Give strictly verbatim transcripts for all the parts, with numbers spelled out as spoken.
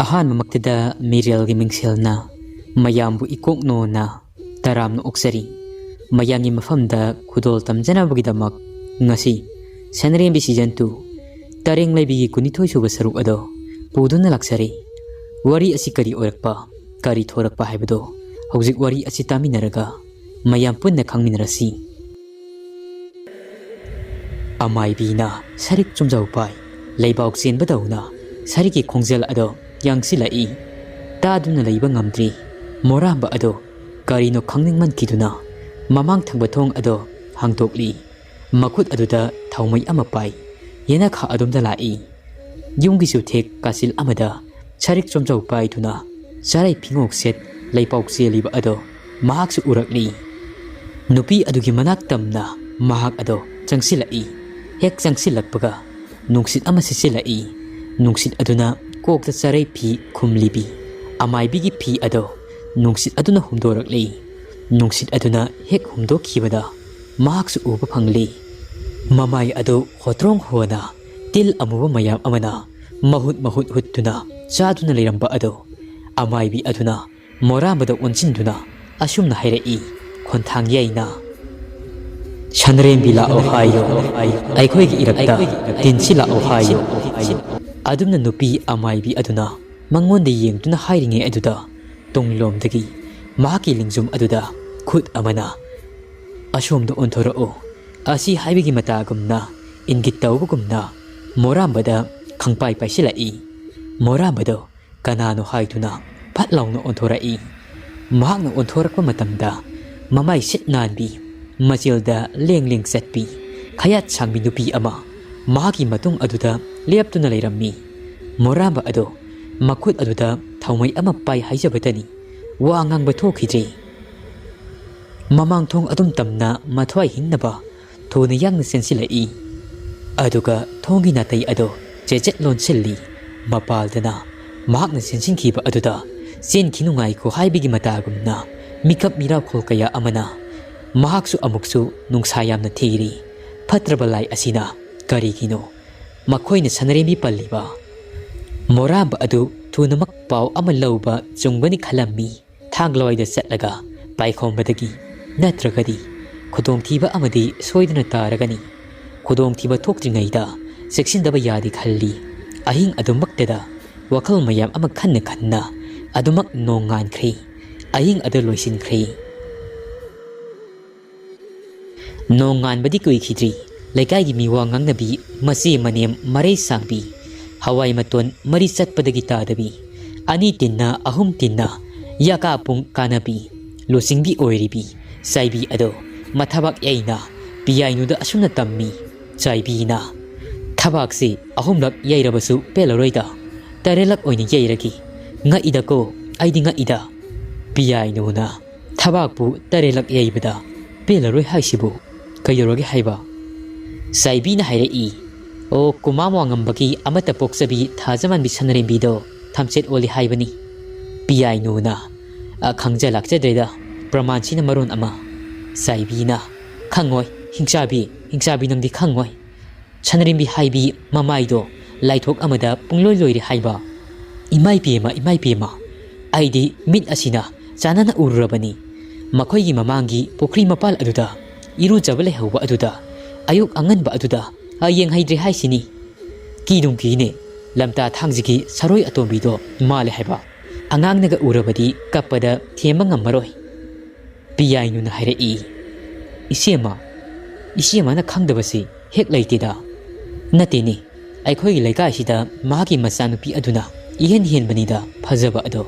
ꯑꯍꯥꯟꯕꯃꯛꯇꯗ ꯃꯤꯔꯦꯜꯒꯤ ꯃꯤꯡꯁꯦꯜꯅ ꯃꯌꯥꯝꯕꯨ ꯏꯀꯣꯛꯅꯣꯅ ꯇꯔꯥꯝꯅ ꯑꯣꯛꯆꯔꯤ꯫ ꯃꯌꯥꯝꯒꯤ ꯃꯐꯝꯗ ꯈꯨꯗꯣꯜ ꯇꯝꯖꯅꯕꯒꯤꯗꯃꯛ ꯉꯁꯤ ꯁꯅꯔꯦꯝꯕꯤ season two ꯇꯔꯦꯡ ꯂꯩꯕꯤꯒꯤ ꯀꯨꯟꯅꯤꯊꯣꯏ ꯁꯨꯕ ꯁꯔꯨꯛ ꯑꯗꯣ ꯄꯨꯗꯨꯅ ꯂꯥꯛꯆꯔꯤ꯫ ꯋꯥꯔꯤ ꯑꯁꯤ ꯀꯔꯤ ꯑꯣꯏꯔꯛꯄ, ꯀꯔꯤ ꯊꯣꯔꯛꯄ ꯍꯥꯏꯕꯗꯣ ꯍꯧꯖꯤꯛ ꯋꯥꯔꯤ ꯑꯁꯤ ꯇꯥꯃꯤꯟꯅꯔꯒ ꯃꯌꯥꯝ ꯄꯨꯟꯅ ꯈꯪꯃꯤꯟꯅꯔꯁꯤ꯫ ꯑꯃꯥꯏꯕꯤꯅ ꯁꯔꯤꯛ ꯆꯨꯝꯖꯥꯎ ꯄꯥꯏ꯫ ꯂꯩꯕꯥꯛ ꯆꯦꯟꯕꯗꯧꯅ ꯁꯔꯤꯛꯀꯤ ꯈꯣꯡꯖꯦꯜ ꯑꯗꯣ ꯌꯥꯡꯁꯤꯜꯂꯛꯏ꯫ ꯇꯥꯗꯨꯅ ꯂꯩꯕ ꯉꯝꯗ꯭ꯔꯤ꯫ ꯃꯣꯔꯥꯝꯕ ꯑꯗꯣ ꯀꯔꯤꯅꯣ ꯈꯪꯅꯤꯡꯃꯟꯈꯤꯗꯨꯅ ꯃꯃꯥꯡ ꯊꯪꯕ ꯊꯣꯡ ꯑꯗꯣ ꯍꯥꯡꯗꯣꯛꯂꯤ꯫ ꯃꯈꯨꯠ ꯑꯗꯨꯗ ꯊꯥꯎꯃꯩ ꯑꯃ ꯄꯥꯏ꯫ ꯌꯦꯅꯈꯥ ꯑꯗꯣꯝꯗ ꯂꯥꯛꯏ꯫ ꯌꯨꯝꯒꯤ ꯆꯨꯊꯦꯛ ꯀꯥꯆꯤꯜ ꯑꯃꯗ ꯁꯔꯤꯛ ꯆꯣꯝꯖꯥꯎ ꯄꯥꯏꯗꯨꯅ ꯆꯥꯔꯩ ꯐꯤꯉꯣꯛ ꯁꯦꯠ ꯂꯩꯄꯥꯎ ꯆꯦꯜꯂꯤꯕ ꯑꯗꯣ ꯃꯍꯥꯛꯁꯨ ꯎꯔꯛꯂꯤ꯫ ꯅꯨꯄꯤ ꯑꯗꯨꯒꯤ ꯃꯅꯥꯛ ꯇꯝꯅ ꯃꯍꯥꯛ ꯑꯗꯣ ꯆꯪꯁꯤꯜꯂꯛꯏ꯫ ꯍꯦꯛ ꯆꯪꯁꯤꯜꯂꯛꯄꯒ ꯅꯨꯡꯁꯤꯠ ꯑꯃ ꯁꯤꯠꯆꯤꯜꯂꯛꯏ꯫ ꯅꯨꯡꯁꯤꯠ ꯑꯗꯨꯅ ꯀꯣꯛꯇ ꯆꯥꯔꯩ ꯐꯤ ꯈꯨꯝꯂꯤꯕꯤ ꯑꯃꯥꯏꯕꯤꯒꯤ ꯐꯤ ꯑꯗꯣ ꯅꯨꯡꯁꯤꯠ ꯑꯗꯨꯅ ꯍꯨꯝꯗꯣꯔꯛꯂꯤ꯫ ꯅꯨꯡꯁꯤꯠ ꯑꯗꯨꯅ ꯍꯦꯛ ꯍꯨꯝꯗꯣꯛꯈꯤꯕꯗ ꯃꯍꯥꯛꯁꯨ ꯎꯕ ꯐꯪꯂꯤ꯫ ꯃꯃꯥꯏ ꯑꯗꯨ ꯍꯣꯇ꯭ꯔꯣꯡ ꯍꯣꯅ ꯇꯤꯜ ꯑꯃꯨꯕ ꯃꯌꯥꯝ ꯑꯃꯅ ꯃꯍꯨꯠ ꯃꯍꯨꯠ ꯍꯨꯠꯇꯨꯅ ꯆꯥꯗꯨꯅ ꯂꯩꯔꯝꯕ ꯑꯗꯨ ꯑꯃꯥꯏꯕꯤ ꯑꯗꯨꯅ ꯃꯣꯔꯥꯝꯕꯗ ꯑꯣꯟꯁꯤꯟꯗꯨꯅ ꯑꯁꯨꯝꯅ ꯍꯥꯏꯔꯛꯏ, ꯈꯣꯟꯊꯥꯡ ꯌꯩꯅ, "ꯁꯟꯔꯦꯝꯕꯤ ꯂꯥꯛꯑꯣ ꯍꯥꯏꯌꯣ, ꯑꯩꯈꯣꯏꯒꯤ ꯏꯔꯛꯇ ꯇꯤꯟꯁꯤ ꯂꯥꯛꯑꯣ ꯍꯥꯏꯌꯣ"꯫ ꯑꯗꯨꯝꯅ ꯅꯨꯄꯤ ꯑꯃꯥꯏꯕꯤ ꯑꯗꯨꯅ ꯃꯉꯣꯟꯗ ꯌꯦꯡꯗꯨꯅ ꯍꯥꯏꯔꯤꯉꯩ ꯑꯗꯨꯗ ꯇꯨꯡꯂꯣꯝꯗꯒꯤ ꯃꯍꯥꯛꯀꯤ ꯂꯤꯡꯖꯨꯝ ꯑꯗꯨꯗ ꯈꯨꯠ ꯑꯃꯅ, "ꯑꯁꯣꯝꯗ ꯑꯣꯟꯊꯣꯔꯛꯎ" ꯑꯁꯤ ꯍꯥꯏꯕꯒꯤ ꯃꯇꯥꯒꯨꯝꯅ ꯏꯪꯒꯤꯠ ꯇꯧꯕꯒꯨꯝꯅ ꯃꯣꯔꯥꯝꯕꯗ ꯈꯪꯄꯥꯏ ꯄꯥꯏꯁꯤꯜꯂꯛꯏ꯫ ꯃꯣꯔꯥꯝꯕꯗꯣ ꯀꯅꯥꯅꯣ ꯍꯥꯏꯗꯨꯅ ꯐꯠ ꯂꯥꯎꯅ ꯑꯣꯟꯊꯣꯔꯛꯏ꯫ ꯃꯍꯥꯛꯅ ꯑꯣꯟꯊꯣꯔꯛꯄ ꯃꯇꯝꯗ ꯃꯃꯥꯏ ꯁꯤꯠ ꯅꯥꯟꯕꯤ, ꯃꯆꯤꯜꯗ ꯂꯦꯡ ꯂꯦꯡ ꯆꯠꯄꯤ, ꯈꯌꯥꯠ ꯁꯥꯡꯕꯤ ꯅꯨꯄꯤ ꯑꯃ ꯃꯍꯥꯛꯀꯤ ꯃꯇꯨꯡ ꯑꯗꯨꯗ ꯂꯦꯞꯇꯨꯅ ꯂꯩꯔꯝꯃꯤ꯫ ꯃꯣꯔꯥꯝꯕ ꯑꯗꯣ ꯃꯈꯨꯠ ꯑꯗꯨꯗ ꯊꯥꯎꯃꯩ ꯑꯃ ꯄꯥꯏ ꯍꯥꯏꯖꯕꯇꯅꯤ, ꯋꯥ ꯉꯥꯡꯕ ꯊꯣꯛꯈꯤꯗ꯭ꯔꯦ꯫ ꯃꯃꯥꯡ ꯊꯣꯡ ꯑꯗꯨꯝ ꯇꯝꯅ ꯃꯊ꯭ꯋꯥꯏ ꯍꯤꯡꯅꯕ ꯊꯨꯅ ꯌꯥꯡꯅ ꯆꯦꯟꯁꯤꯜꯂꯛꯏ꯫ ꯑꯗꯨꯒ ꯊꯣꯡꯒꯤ ꯅꯥꯇꯩ ꯑꯗꯨ ꯆꯦꯆꯦꯠ ꯂꯣꯟꯁꯤꯜꯂꯤ꯫ ꯃꯄꯥꯜꯗꯅ ꯃꯍꯥꯛꯅ ꯆꯦꯟꯁꯤꯟꯈꯤꯕ ꯑꯗꯨꯗ ꯆꯦꯟꯈꯤꯅꯨ ꯉꯥꯏꯈꯣ ꯍꯥꯏꯕꯒꯤ ꯃꯇꯥꯒꯨꯝꯅ ꯃꯤꯀꯞ ꯃꯤꯔꯥꯎꯈꯣꯜ ꯀꯌꯥ ꯑꯃꯅ ꯃꯍꯥꯛꯁꯨ ꯑꯃꯨꯛꯁꯨ ꯅꯨꯡꯁꯥ ꯌꯥꯝꯅ ꯊꯤꯔꯤ꯫ ꯐꯠꯇ꯭ꯔꯕ ꯂꯥꯏ ꯑꯁꯤꯅ ꯀꯔꯤꯒꯤꯅꯣ ꯃꯈꯣꯏꯅ ꯁꯅꯔꯦꯝꯕꯤ ꯄꯜꯂꯤꯕ? ꯃꯣꯔꯥꯝꯕ ꯑꯗꯨ ꯊꯨꯅꯃꯛ ꯄꯥꯎ ꯑꯃ ꯂꯧꯕ ꯆꯨꯝꯒꯅꯤ ꯈꯜꯂꯝꯃꯤ꯫ ꯊꯥꯡꯂꯣꯏꯗ ꯆꯠꯂꯒ ꯄꯥꯏꯈꯣꯝꯕꯗꯒꯤ ꯅꯠꯇ꯭ꯔꯒꯗꯤ ꯈꯨꯗꯣꯡꯊꯤꯕ ꯑꯃꯗꯤ ꯁꯣꯏꯗꯅ ꯇꯥꯔꯒꯅꯤ꯫ ꯈꯨꯗꯣꯡꯊꯤꯕ ꯊꯣꯛꯇ꯭ꯔꯤꯉꯩꯗ ꯆꯦꯛꯁꯤꯟꯗꯕ ꯌꯥꯗꯦ ꯈꯜꯂꯤ꯫ ꯑꯍꯤꯡ ꯑꯗꯨꯃꯛꯇꯗ ꯋꯥꯈꯜ ꯃꯌꯥꯝ ꯑꯃ ꯈꯟꯅ ꯈꯟꯅ ꯑꯗꯨꯃꯛ ꯅꯣꯡꯉꯥꯟꯈ꯭ꯔꯦ꯫ ꯑꯍꯤꯡ ꯑꯗꯨ ꯂꯣꯏꯁꯤꯟꯈ꯭ꯔꯦ꯫ ꯅꯣꯡꯉꯥꯟꯕꯗꯤ ꯀꯨꯏꯈꯤꯗ꯭ꯔꯤ꯫ ꯂꯩꯀꯥꯏꯒꯤ ꯃꯤꯋꯥ ꯉꯥꯡꯅꯕꯤ, ꯃꯆꯦ ꯃꯅꯦꯝ ꯃꯔꯩ ꯁꯥꯡꯕꯤ, ꯍꯋꯥꯏ ꯃꯇꯣꯟ ꯃꯔꯤ ꯆꯠꯄꯗꯒꯤ ꯇꯥꯗꯕꯤ, ꯑꯅꯤ ꯇꯤꯟꯅ ꯑꯍꯨꯝ ꯇꯤꯟꯅ ꯌꯥꯀꯥ ꯄꯨꯡ ꯀꯥꯟꯅꯕꯤ, ꯂꯨꯆꯤꯡꯕꯤ ꯑꯣꯏꯔꯤꯕꯤ ꯆꯥꯏꯕꯤ ꯑꯗꯣ ꯃꯊꯕꯥꯛ ꯌꯩꯅ ꯄꯤꯌꯥꯏꯅꯨꯗ ꯑꯁꯨꯝꯅ ꯇꯝꯃꯤ꯫ ꯆꯥꯏꯕꯤꯅ, "ꯊꯕꯥꯛꯁꯤ ꯑꯍꯨꯝꯂꯛ ꯌꯩꯔꯕꯁꯨ ꯄꯦꯜꯂꯔꯣꯏꯗ, ꯇꯔꯦꯠꯂꯛ ꯑꯣꯏꯅ ꯌꯩꯔꯒꯦ꯫ ꯉꯛꯏꯗꯀꯣ, ꯑꯩꯗꯤ ꯉꯛꯏꯗ꯫" ꯄꯤꯌꯥꯏꯅꯨꯅ, "ꯊꯕꯥꯛꯄꯨ ꯇꯔꯦꯠꯂꯛ ꯌꯩꯕꯗ ꯄꯦꯜꯂꯔꯣꯏ ꯍꯥꯏꯁꯤꯕꯨ ꯀꯩꯗꯧꯔꯒꯦ ꯍꯥꯏꯕ?" ꯆꯥꯏꯕꯤꯅ ꯍꯥꯏꯔꯛꯏ, "ꯑꯣ, ꯀꯨꯃꯥꯝ ꯋꯥꯉꯝꯕꯒꯤ ꯑꯃꯠꯇ ꯄꯣꯛꯆꯕꯤ ꯊꯥꯖꯃꯥꯟꯕꯤ ꯁꯅꯔꯦꯝꯕꯤꯗꯣ ꯊꯝꯆꯦꯠ ꯑꯣꯜꯂꯤ ꯍꯥꯏꯕꯅꯤ꯫" ꯄꯤꯌꯥꯏꯅꯨꯅ, "ꯑ, ꯈꯪꯖ ꯂꯥꯛꯆꯗ꯭ꯔꯦꯗ, ꯄ꯭ꯔꯃꯥꯟꯁꯤꯅ ꯃꯔꯣꯟ ꯑꯃ꯫" ꯆꯥꯏꯕꯤꯅ, "ꯈꯪꯉꯣꯏ, ꯍꯤꯡꯆꯥꯕꯤ, ꯍꯤꯡꯆꯥꯕꯤ ꯅꯪꯗꯤ ꯈꯪꯉꯣꯏ꯫ ꯁꯅꯔꯦꯝꯕꯤ ꯍꯥꯏꯕꯤ ꯃꯃꯥꯏꯗꯣ ꯂꯥꯏꯊꯣꯛ ꯑꯃꯗ ꯄꯨꯡꯂꯣꯏ ꯂꯣꯏꯔꯦ ꯍꯥꯏꯕ꯫ ꯏꯃꯥꯏ ꯄꯦꯝꯃ, ꯏꯃꯥꯏ ꯄꯦꯝꯃ, ꯑꯩꯗꯤ ꯃꯤꯠ ꯑꯁꯤꯅ ꯆꯥꯟꯅꯅ ꯎꯔꯨꯔꯕꯅꯤ꯫ ꯃꯈꯣꯏꯒꯤ ꯃꯃꯥꯡꯒꯤ ꯄꯨꯈ꯭ꯔꯤ ꯃꯄꯥꯜ ꯑꯗꯨꯗ ꯏꯔꯨꯖꯕ ꯂꯩꯍꯧꯕ ꯑꯗꯨꯗ, ꯑꯌꯨꯛ ꯑꯉꯟꯕ ꯑꯗꯨꯗ, ꯑ, ꯌꯦꯡꯍꯩꯗ꯭ꯔꯦ ꯍꯥꯏꯁꯤꯅꯤ꯫ ꯀꯤꯗꯨꯝ ꯀꯤꯅꯦ, ꯂꯝꯇꯥ ꯊꯥꯡꯖꯒꯤ ꯁꯔꯣꯏ ꯑꯇꯣꯝꯕꯤꯗꯣ ꯃꯥꯜꯂꯦ ꯍꯥꯏꯕ꯫ ꯑꯉꯥꯡꯅꯒ ꯎꯔꯕꯗꯤ ꯀꯞꯄꯗ ꯊꯦꯝꯕ ꯉꯝꯃꯔꯣꯏ꯫" ꯄꯤꯌꯥꯏꯅꯨꯅ ꯍꯥꯏꯔꯛꯏ, "ꯏꯆꯦꯃ, ꯏꯆꯦꯃꯅ ꯈꯪꯗꯕꯁꯤ ꯍꯦꯛ ꯂꯩꯇꯦꯗ꯫ ꯅꯠꯇꯦꯅꯦ, ꯑꯩꯈꯣꯏꯒꯤ ꯂꯩꯀꯥꯏꯁꯤꯗ ꯃꯍꯥꯛꯀꯤ ꯃꯆꯥꯅꯨꯄꯤ ꯑꯗꯨꯅ ꯏꯍꯦꯟ ꯍꯦꯟꯕꯅꯤꯗ ꯐꯖꯕ ꯑꯗꯣ꯫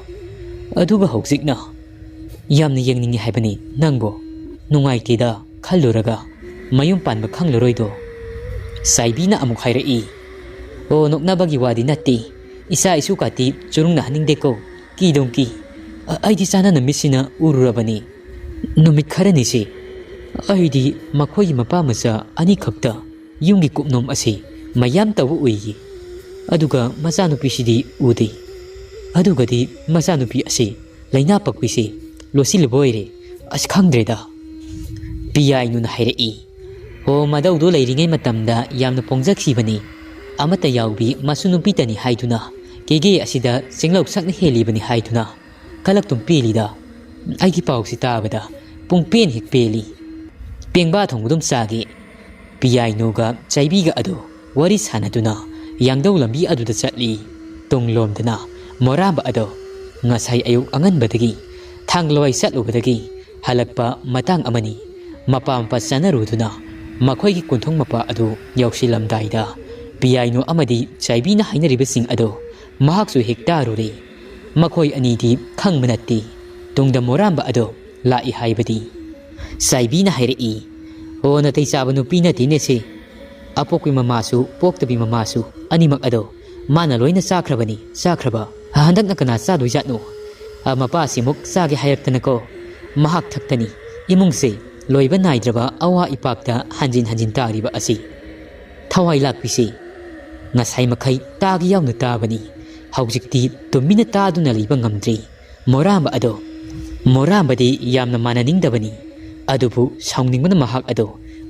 ꯑꯗꯨꯒ ꯍꯧꯖꯤꯛꯅ ꯌꯥꯝꯅ ꯌꯦꯡꯅꯤꯡꯉꯤ ꯍꯥꯏꯕꯅꯤ ꯅꯪꯕꯨ꯫ ꯅꯨꯡꯉꯥꯏꯇꯦꯗ ꯈꯜꯂꯨꯔꯒ, ꯃꯌꯨꯝ ꯄꯥꯟꯕ ꯈꯪꯂꯔꯣꯏꯗꯣ꯫" ꯆꯥꯏꯕꯤꯅ ꯑꯃꯨꯛ ꯍꯥꯏꯔꯛꯏ, "ꯑꯣ, ꯅꯣꯛꯅꯕꯒꯤ ꯋꯥꯗꯤ ꯅꯠꯇꯦ꯫ ꯏꯆꯥ ꯏꯁꯨ ꯀꯥꯇꯤ ꯆꯨꯔꯨꯡꯅꯍꯟꯅꯤꯡꯗꯦꯀꯣ, ꯀꯤꯗꯨꯝ ꯀꯤ꯫ ꯑ-, ꯑꯩꯗꯤ ꯆꯥꯟꯅꯅ ꯃꯤꯠꯁꯤꯅ ꯎꯔꯨꯔꯕꯅꯤ꯫ ꯅꯨꯃꯤꯠ ꯈꯔꯅꯤꯁꯤ ꯑꯩꯗꯤ ꯃꯈꯣꯏꯒꯤ ꯃꯄꯥ ꯃꯆꯥ ꯑꯅꯤꯈꯛꯇ ꯌꯨꯝꯒꯤ ꯀꯨꯞꯅꯣꯝ ꯑꯁꯤ ꯃꯌꯥꯝ ꯇꯧꯕ ꯎꯏꯌꯦ꯫ ꯑꯗꯨꯒ ꯃꯆꯥꯅꯨꯄꯤꯁꯤꯗꯤ ꯎꯗꯦ꯫ ꯑꯗꯨꯒꯗꯤ ꯃꯆꯥꯅꯨꯄꯤ ꯑꯁꯤ ꯂꯥꯏꯅꯥ ꯄꯛꯄꯤꯁꯤ ꯂꯣꯠꯁꯤꯜꯂꯨꯕ ꯑꯣꯏꯔꯦ꯫ ꯑꯁ, ꯈꯪꯗ꯭ꯔꯦꯗ꯫" ꯄꯤꯌꯥꯏꯅꯨꯅ ꯍꯥꯏꯔꯛꯏ, "ꯑꯣ, ꯃꯗꯧꯗꯨ ꯂꯩꯔꯤꯉꯩ ꯃꯇꯝꯗ ꯌꯥꯝꯅ ꯄꯣꯡꯖꯈꯤꯕꯅꯤ꯫ ꯑꯃꯠꯇ ꯌꯥꯎꯕꯤ ꯃꯁꯨ ꯅꯨꯄꯤꯇꯅꯤ ꯍꯥꯏꯗꯨꯅ ꯏꯒꯦ ꯑꯁꯤꯗ ꯆꯤꯡꯂꯧ ꯁꯛꯅ ꯍꯦꯜꯂꯤꯕꯅꯤ ꯍꯥꯏꯗꯨꯅ ꯈꯂꯛꯇꯨꯝ ꯄꯦꯜꯂꯤꯗ꯫ ꯑꯩꯒꯤ ꯄꯥꯎꯁꯤ ꯇꯥꯕꯗ ꯄꯨꯡ ꯄꯦꯟ ꯍꯦꯛ ꯄꯦꯜꯂꯤ꯫ ꯄꯦꯡꯕꯥ ꯊꯣꯡꯕꯗꯨꯝ ꯆꯥꯒꯦ꯫ ꯄꯤꯌꯥꯏꯅꯨꯒ ꯆꯩꯕꯤꯒ ꯑꯗꯨ ꯋꯥꯔꯤ ꯁꯥꯟꯅꯗꯨꯅ ꯌꯥꯡꯗꯧ ꯂꯝꯕꯤ ꯑꯗꯨꯗ ꯆꯠꯂꯤ꯫ ꯇꯨꯡꯂꯣꯝꯗꯅ ꯃꯣꯔꯥꯝꯕ ꯑꯗꯣ ꯉꯁꯥꯏ ꯑꯌꯨꯛ ꯑꯉꯟꯕꯗꯒꯤ ꯊꯥꯡꯂꯣꯏ ꯆꯠꯂꯨꯕꯗꯒꯤ ꯍꯜꯂꯛꯄ ꯃꯇꯥꯡ ꯑꯃꯅꯤ꯫ ꯃꯄꯥ ꯃꯄꯥ ꯆꯥꯅꯔꯨꯗꯨꯅ ꯃꯈꯣꯏꯒꯤ ꯀꯣꯟꯊꯣꯡ ꯃꯄꯥ ꯑꯗꯨ ꯌꯧꯁꯤꯜꯂꯝꯗꯥꯏꯗ ꯄꯤꯌꯥꯏꯅꯨ ꯑꯃꯗꯤ ꯆꯥꯏꯕꯤꯅ ꯍꯥꯏꯅꯔꯤꯕꯁꯤꯡ ꯑꯗꯨ ꯃꯍꯥꯛꯁꯨ ꯍꯦꯛ ꯇꯥꯔꯨꯔꯦ꯫ ꯃꯈꯣꯏ ꯑꯅꯤꯗꯤ ꯈꯪꯕ ꯅꯠꯇꯦ ꯇꯨꯡꯗ ꯃꯣꯔꯥꯝꯕ ꯑꯗꯣ ꯂꯥꯛꯏ ꯍꯥꯏꯕꯗꯤ꯫ ꯆꯥꯏꯕꯤꯅ ꯍꯥꯏꯔꯛꯏ, "ꯑꯣ, ꯅꯥꯇꯩ ꯆꯥꯕ ꯅꯨꯄꯤ ꯅꯠꯇꯦꯅꯦ ꯁꯤ꯫ ꯑꯄꯣꯛꯄꯤ ꯃꯃꯥꯁꯨ ꯄꯣꯛꯇꯕꯤ ꯃꯃꯥꯁꯨ ꯑꯅꯤꯃꯛ ꯑꯗꯣ ꯃꯥꯅ ꯂꯣꯏꯅ ꯆꯥꯈ꯭ꯔꯕꯅꯤ, ꯆꯥꯈ꯭ꯔꯕ꯫ ꯍꯟꯗꯛꯅ ꯀꯅꯥ ꯆꯥꯗꯣꯏꯖꯥꯠꯅꯣ? ꯑ, ꯃꯄꯥꯁꯤꯃꯨꯛ ꯆꯥꯒꯦ ꯍꯥꯏꯔꯛꯇꯅꯀꯣ꯫ ꯃꯍꯥꯛ ꯊꯛꯇꯅꯤ ꯏꯃꯨꯡꯁꯦ ꯂꯣꯏꯕ ꯅꯥꯏꯗ꯭ꯔꯕ ꯑꯋꯥ ꯏꯄꯥꯛꯇ ꯍꯟꯖꯤꯟ ꯍꯟꯖꯤꯟ ꯇꯥꯔꯤꯕ ꯑꯁꯤ꯫ ꯊꯋꯥꯏ ꯂꯥꯛꯄꯤꯁꯤ ꯉꯁꯥꯏ ꯃꯈꯩ ꯇꯥꯒꯦ ꯌꯥꯎꯅ ꯇꯥꯕꯅꯤ꯫ ꯍꯧꯖꯤꯛꯇꯤ ꯇꯨꯃꯤꯟꯅ ꯇꯥꯗꯨꯅ ꯂꯩꯕ ꯉꯝꯗ꯭ꯔꯤ꯫ ꯃꯣꯔꯥꯝꯕ ꯑꯗꯣ ꯃꯣꯔꯥꯝꯕꯗꯤ ꯌꯥꯝꯅ ꯃꯥꯟꯅꯅꯤꯡꯗꯕꯅꯤ꯫ ꯑꯗꯨꯕꯨ ꯁꯥꯎꯅꯤꯡꯕꯅ ꯃꯍꯥꯛ ꯑꯗꯣ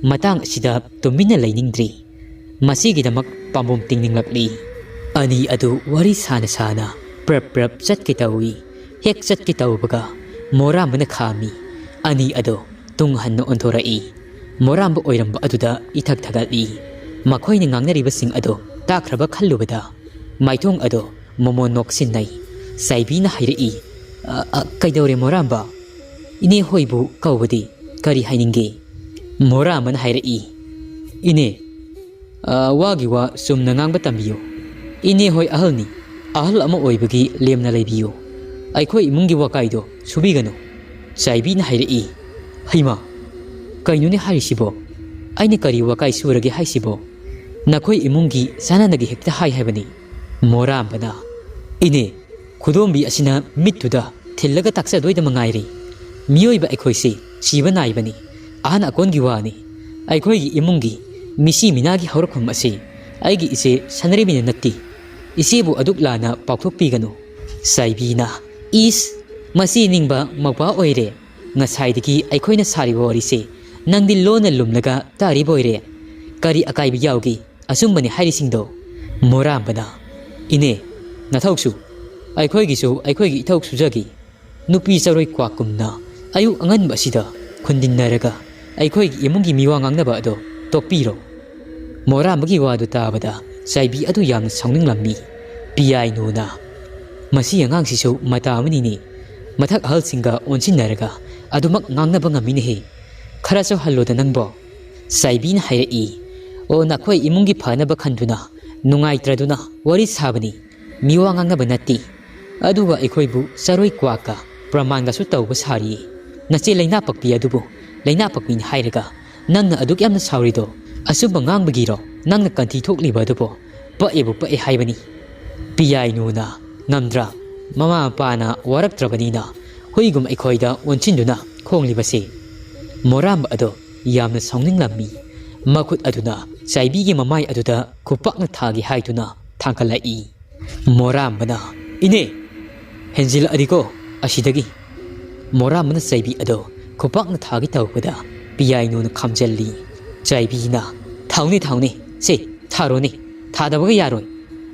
ꯃꯇꯥꯡ ꯑꯁꯤꯗ ꯇꯨꯃꯤꯟꯅ ꯂꯩꯅꯤꯡꯗ꯭ꯔꯤ꯫ ꯃꯁꯤꯒꯤꯗꯃꯛ ꯄꯥꯝꯕꯣꯝ ꯇꯤꯡꯅꯤꯡꯂꯛꯂꯤ꯫ ꯑꯅꯤ ꯑꯗꯨ ꯋꯥꯔꯤ ꯁꯥꯅ ꯁꯥꯅ ꯄ꯭ꯔꯞ ꯄ꯭ꯔꯞ ꯆꯠꯀꯦ ꯇꯧꯏ꯫ ꯍꯦꯛ ꯆꯠꯀꯦ ꯇꯧꯕꯒ ꯃꯣꯔꯥꯝꯕꯅ ꯈꯥꯝꯃꯤ꯫ ꯑꯅꯤ ꯑꯗꯣ ꯇꯨꯡ ꯍꯟꯅ ꯑꯣꯟꯊꯣꯔꯛꯏ꯫ ꯃꯣꯔꯥꯝꯕ ꯑꯣꯏꯔꯝꯕ ꯑꯗꯨꯗ ꯏꯊꯛ ꯊꯛꯒꯠꯂꯤ꯫ ꯃꯈꯣꯏꯅ ꯉꯥꯡꯅꯔꯤꯕꯁꯤꯡ ꯑꯗꯣ ꯇꯥꯈ꯭ꯔꯕ ꯈꯜꯂꯨꯕꯗ ꯃꯥꯏꯊꯣꯡ ꯑꯗꯣ ꯃꯣꯃꯣꯟ ꯅꯣꯛꯁꯤꯟꯅꯩ꯫ ꯆꯥꯏꯕꯤꯅ ꯍꯥꯏꯔꯛꯏ, "ꯑ, ꯑ, ꯀꯩꯗꯧꯔꯦ ꯃꯣꯔꯥꯝꯕ? ꯏꯅꯦ ꯍꯣꯏꯕꯨ ꯀꯧꯕꯗꯤ ꯀꯔꯤ ꯍꯥꯏꯅꯤꯡꯒꯦ?" ꯃꯣꯔꯥꯝꯕꯅ ꯍꯥꯏꯔꯛꯏ, "ꯏꯅꯦ, ꯑ, ꯋꯥꯒꯤ ꯋꯥ ꯆꯨꯝꯅ ꯉꯥꯡꯕ ꯇꯝꯕꯤꯌꯨ꯫ ꯏꯅꯦ ꯍꯣꯏ ꯑꯍꯜꯅꯤ, ꯑꯍꯜ ꯑꯃ ꯑꯣꯏꯕꯒꯤ ꯂꯦꯝꯅ ꯂꯩꯕꯤꯌꯨ꯫ ꯑꯩꯈꯣꯏ ꯏꯃꯨꯡꯒꯤ ꯋꯥꯀꯥꯏꯗꯣ ꯁꯨꯕꯤꯒꯅꯨ꯫" ꯆꯥꯏꯕꯤꯅ ꯍꯥꯏꯔꯛꯏ, "ꯍꯩꯃꯥ, ꯀꯩꯅꯣꯅꯦ ꯍꯥꯏꯔꯤꯁꯤꯕꯣ? ꯑꯩꯅ ꯀꯔꯤ ꯋꯥꯀꯥꯏ ꯁꯨꯔꯒꯦ ꯍꯥꯏꯁꯤꯕꯣ? ꯅꯈꯣꯏ ꯏꯃꯨꯡꯒꯤ ꯆꯥꯅꯅꯒꯤ ꯍꯦꯛꯇ ꯍꯥꯏ ꯍꯥꯏꯕꯅꯤ꯫" ꯃꯣꯔꯥꯝꯕꯅ, "ꯏꯅꯦ, ꯈꯨꯗꯣꯝꯕꯤ ꯑꯁꯤꯅ ꯃꯤꯠꯇꯨꯗ ꯊꯤꯜꯂꯒ ꯇꯥꯛꯆꯗꯣꯏꯗ ꯃꯉꯥꯏꯔꯦ꯫ ꯃꯤꯑꯣꯏꯕ ꯑꯩꯈꯣꯏꯁꯤ ꯁꯤꯕ ꯅꯥꯏꯕꯅꯤ꯫ ꯑꯍꯟ ꯑꯀꯣꯟꯒꯤ ꯋꯥꯅꯤ꯫ ꯑꯩꯈꯣꯏꯒꯤ ꯏꯃꯨꯡꯒꯤ ꯃꯤꯁꯤ ꯃꯤꯅꯥꯒꯤ ꯍꯧꯔꯛꯐꯝ ꯑꯁꯤ ꯑꯩꯒꯤ ꯏꯆꯦ ꯁꯅꯔꯦꯝꯕꯤꯅ ꯅꯠꯇꯦ꯫ ꯏꯆꯦꯕꯨ ꯑꯗꯨꯛ ꯂꯥꯟꯅ ꯄꯥꯎꯊꯣꯛꯄꯤꯒꯅꯨ꯫" ꯆꯥꯏꯕꯤꯅ, "ꯏꯁ, ꯃꯁꯤ ꯅꯤꯡꯕ ꯃꯧꯄ꯭ꯋꯥ ꯑꯣꯏꯔꯦ꯫ ꯉꯁꯥꯏꯗꯒꯤ ꯑꯩꯈꯣꯏꯅ ꯁꯥꯔꯤꯕ ꯋꯥꯔꯤꯁꯦ ꯅꯪꯗꯤ ꯂꯣꯟꯅ ꯂꯨꯝꯂꯒ ꯇꯥꯔꯤꯕ ꯑꯣꯏꯔꯦ꯫ ꯀꯔꯤ ꯑꯀꯥꯏꯕ ꯌꯥꯎꯒꯦ ꯑꯆꯨꯝꯕꯅꯤ ꯍꯥꯏꯔꯤꯁꯤꯡꯗꯣ?" ꯃꯣꯔꯥꯝꯕꯅ, "ꯏꯅꯦ, ꯅꯊꯧꯁꯨ, ꯑꯩꯈꯣꯏꯒꯤꯁꯨ ꯑꯩꯈꯣꯏꯒꯤ ꯏꯊꯧ ꯁꯨꯖꯒꯦ꯫ ꯅꯨꯄꯤ ꯆꯔꯣꯏ ꯀ꯭ꯋꯥꯛꯀꯨꯝꯅ ꯑꯌꯨꯛ ꯑꯉꯟꯕ ꯑꯁꯤꯗ ꯈꯨꯟꯗꯤꯟꯅꯔꯒ ꯑꯩꯈꯣꯏꯒꯤ ꯏꯃꯨꯡꯒꯤ ꯃꯤꯋꯥ ꯉꯥꯡꯅꯕ ꯑꯗꯣ ꯇꯣꯛꯄꯤꯔꯣ꯫ ꯃꯣꯔꯥꯝꯕꯒꯤ ꯋꯥꯗꯨ ꯇꯥꯕꯗ ꯆꯥꯏꯕꯤ ꯑꯗꯨ ꯌꯥꯝꯅ ꯁꯥꯎꯅꯤꯡꯂꯝꯃꯤ꯫ ꯄꯤꯌꯥꯏꯅꯨꯅ, "ꯃꯁꯤ ꯑꯉꯥꯡꯁꯤꯁꯨ ꯃꯇꯥ ꯑꯃꯅꯤꯅꯦ꯫ ꯃꯊꯛ ꯑꯍꯜꯁꯤꯡꯒ ꯑꯣꯟꯁꯤꯟꯅꯔꯒ ꯑꯗꯨꯃꯛ ꯉꯥꯡꯅꯕ ꯉꯝꯃꯤꯅꯦꯍꯦ꯫ ꯈꯔꯁꯨ ꯍꯜꯂꯣꯗ ꯅꯪꯕꯣ꯫" ꯆꯥꯏꯕꯤꯅ ꯍꯥꯏꯔꯛꯏ꯫ "ꯑꯣ, ꯅꯈꯣꯏ ꯏꯃꯨꯡꯒꯤ ꯐꯅꯕ ꯈꯟꯗꯨꯅ ꯅꯨꯡꯉꯥꯏꯇ꯭ꯔꯗꯨꯅ ꯋꯥꯔꯤ ꯁꯥꯕꯅꯤ꯫ ꯃꯤꯋꯥ ꯉꯥꯡꯅꯕ ꯅꯠꯇꯦ꯫ ꯑꯗꯨꯒ ꯑꯩꯈꯣꯏꯕꯨ ꯆꯔꯣꯏ ꯀ꯭ꯋꯥꯛꯀ ꯄ꯭ꯔꯃꯥꯟꯒꯁꯨ ꯇꯧꯕ ꯁꯥꯔꯤꯌꯦ꯫ ꯅꯆꯦ ꯂꯩꯅꯥ ꯄꯛꯄꯤ ꯑꯗꯨꯕꯨ ꯂꯩꯅꯥ ꯄꯛꯄꯤꯅꯤ ꯍꯥꯏꯔꯒ ꯅꯪꯅ ꯑꯗꯨꯛ ꯌꯥꯝꯅ ꯁꯥꯎꯔꯤꯗꯣ ꯑꯆꯨꯝꯕ ꯉꯥꯡꯕꯒꯤꯔꯣ? ꯅꯪꯅ ꯀꯟꯊꯤ ꯊꯣꯛꯂꯤꯕ ꯑꯗꯨꯕꯨ ꯄꯛꯑꯦꯕꯨ ꯄꯛꯑꯦ ꯍꯥꯏꯕꯅꯤ꯫" ꯄꯤꯌꯥꯏꯅꯨꯅ, "ꯉꯝꯗ꯭ꯔꯥ? ꯃꯃꯥ ꯃꯄꯥꯅ ꯋꯥꯔꯛꯇ꯭ꯔꯕꯅꯤꯅ ꯍꯨꯏꯒꯨꯝ ꯑꯩꯈꯣꯏꯗ ꯑꯣꯟꯁꯤꯟꯗꯨꯅ ꯈꯣꯡꯂꯤꯕꯁꯦ?" ꯃꯣꯔꯥꯝꯕ ꯑꯗꯣ ꯌꯥꯝꯅ ꯁꯥꯎꯅꯤꯡꯂꯝꯃꯤ꯫ ꯃꯈꯨꯠ ꯑꯗꯨꯅ ꯆꯥꯏꯕꯤꯒꯤ ꯃꯃꯥꯏ ꯑꯗꯨꯗ ꯈꯨꯄꯥꯛꯅ ꯊꯥꯒꯦ ꯍꯥꯏꯗꯨꯅ ꯊꯥꯡꯒꯠꯂꯛꯏ꯫ ꯃꯣꯔꯥꯝꯕꯅ, "ꯏꯅꯦ, ꯍꯦꯟꯖꯤꯜꯂꯛꯑꯗꯤꯀꯣ ꯑꯁꯤꯗꯒꯤ꯫" ꯃꯣꯔꯥꯝꯕꯅ ꯆꯥꯏꯕꯤ ꯑꯗꯣ ꯈꯨꯄꯥꯛꯅ ꯊꯥꯒꯦ ꯇꯧꯕꯗ ꯄꯤꯌꯥꯏꯅꯨꯅ ꯈꯥꯝꯖꯜꯂꯤ꯫ ꯆꯥꯏꯕꯤꯅ, "ꯊꯥꯎꯅꯦ, ꯊꯥꯎꯅꯦ, ꯁꯦ, ꯊꯥꯔꯣꯅꯦ, ꯊꯥꯗꯕꯒ ꯌꯥꯔꯣꯏ꯫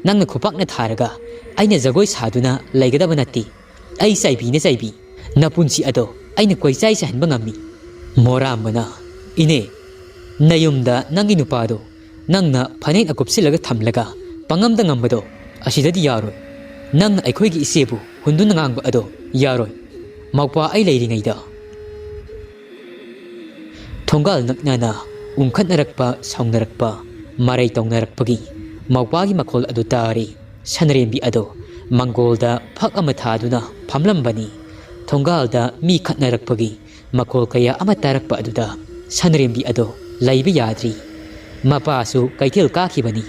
ꯅꯪꯅ ꯈꯨꯄꯥꯛꯅ ꯊꯥꯔꯒ ꯑꯩꯅ ꯖꯒꯣꯏ ꯁꯥꯗꯨꯅ ꯂꯩꯒꯗꯕ ꯅꯠꯇꯦ꯫ ꯑꯩ ꯆꯥꯏꯕꯤꯅꯦ, ꯆꯥꯏꯕꯤ꯫ ꯅꯄꯨꯟꯁꯤ ꯑꯗꯣ ꯑꯩꯅ ꯀꯣꯏꯆꯥꯏ ꯆꯥꯏꯍꯟꯕ ꯉꯝꯃꯤ꯫" ꯃꯣꯔꯥꯝꯕꯅ, "ꯏꯅꯦ, ꯅꯌꯨꯝꯗ ꯅꯪꯒꯤ ꯅꯨꯄꯥꯗꯣ ꯅꯪꯅ ꯐꯅꯦꯛꯅ ꯀꯨꯞꯁꯤꯜꯂꯒ ꯊꯝꯂꯒ ꯄꯪꯉꯝꯗ ꯉꯝꯕꯗꯣ ꯑꯁꯤꯗꯗꯤ ꯌꯥꯔꯣꯏ꯫ ꯅꯪꯅ ꯑꯩꯈꯣꯏꯒꯤ ꯏꯆꯦꯕꯨ ꯍꯨꯟꯗꯨꯅ ꯉꯥꯡꯕ ꯑꯗꯣ ꯌꯥꯔꯣꯏ꯫ ꯃꯧꯄ꯭ꯋꯥ ꯑꯩ ꯂꯩꯔꯤꯉꯩꯗ꯫" ꯊꯣꯡꯒꯥꯜ ꯅꯛꯅꯅ ꯎꯪꯈꯠꯅꯔꯛꯄ, ꯁꯥꯎꯅꯔꯛꯄ, ꯃꯔꯩ ꯇꯧꯅꯔꯛꯄꯒꯤ ꯃꯧꯄ꯭ꯋꯥꯒꯤ ꯃꯈꯣꯜ ꯑꯗꯨ ꯇꯥꯔꯤ꯫ ꯁꯅꯔꯦꯝꯕꯤ ꯑꯗꯣ ꯃꯪꯒꯣꯜꯗ ꯐꯛ ꯑꯃ ꯊꯥꯗꯨꯅ ꯐꯝꯂꯝꯕꯅꯤ꯫ ꯊꯣꯡꯒꯥꯜꯗ ꯃꯤ ꯈꯠꯅꯔꯛꯄꯒꯤ ꯃꯈꯣꯜ ꯀꯌꯥ ꯑꯃ ꯇꯥꯔꯛꯄ ꯑꯗꯨꯗ ꯁꯅꯔꯦꯝꯕꯤ ꯑꯗꯣ ꯂꯩꯕ ꯌꯥꯗ꯭ꯔꯤ꯫ ꯃꯄꯥꯁꯨ ꯀꯩꯊꯦꯜ ꯀꯥꯈꯤꯕꯅꯤ꯫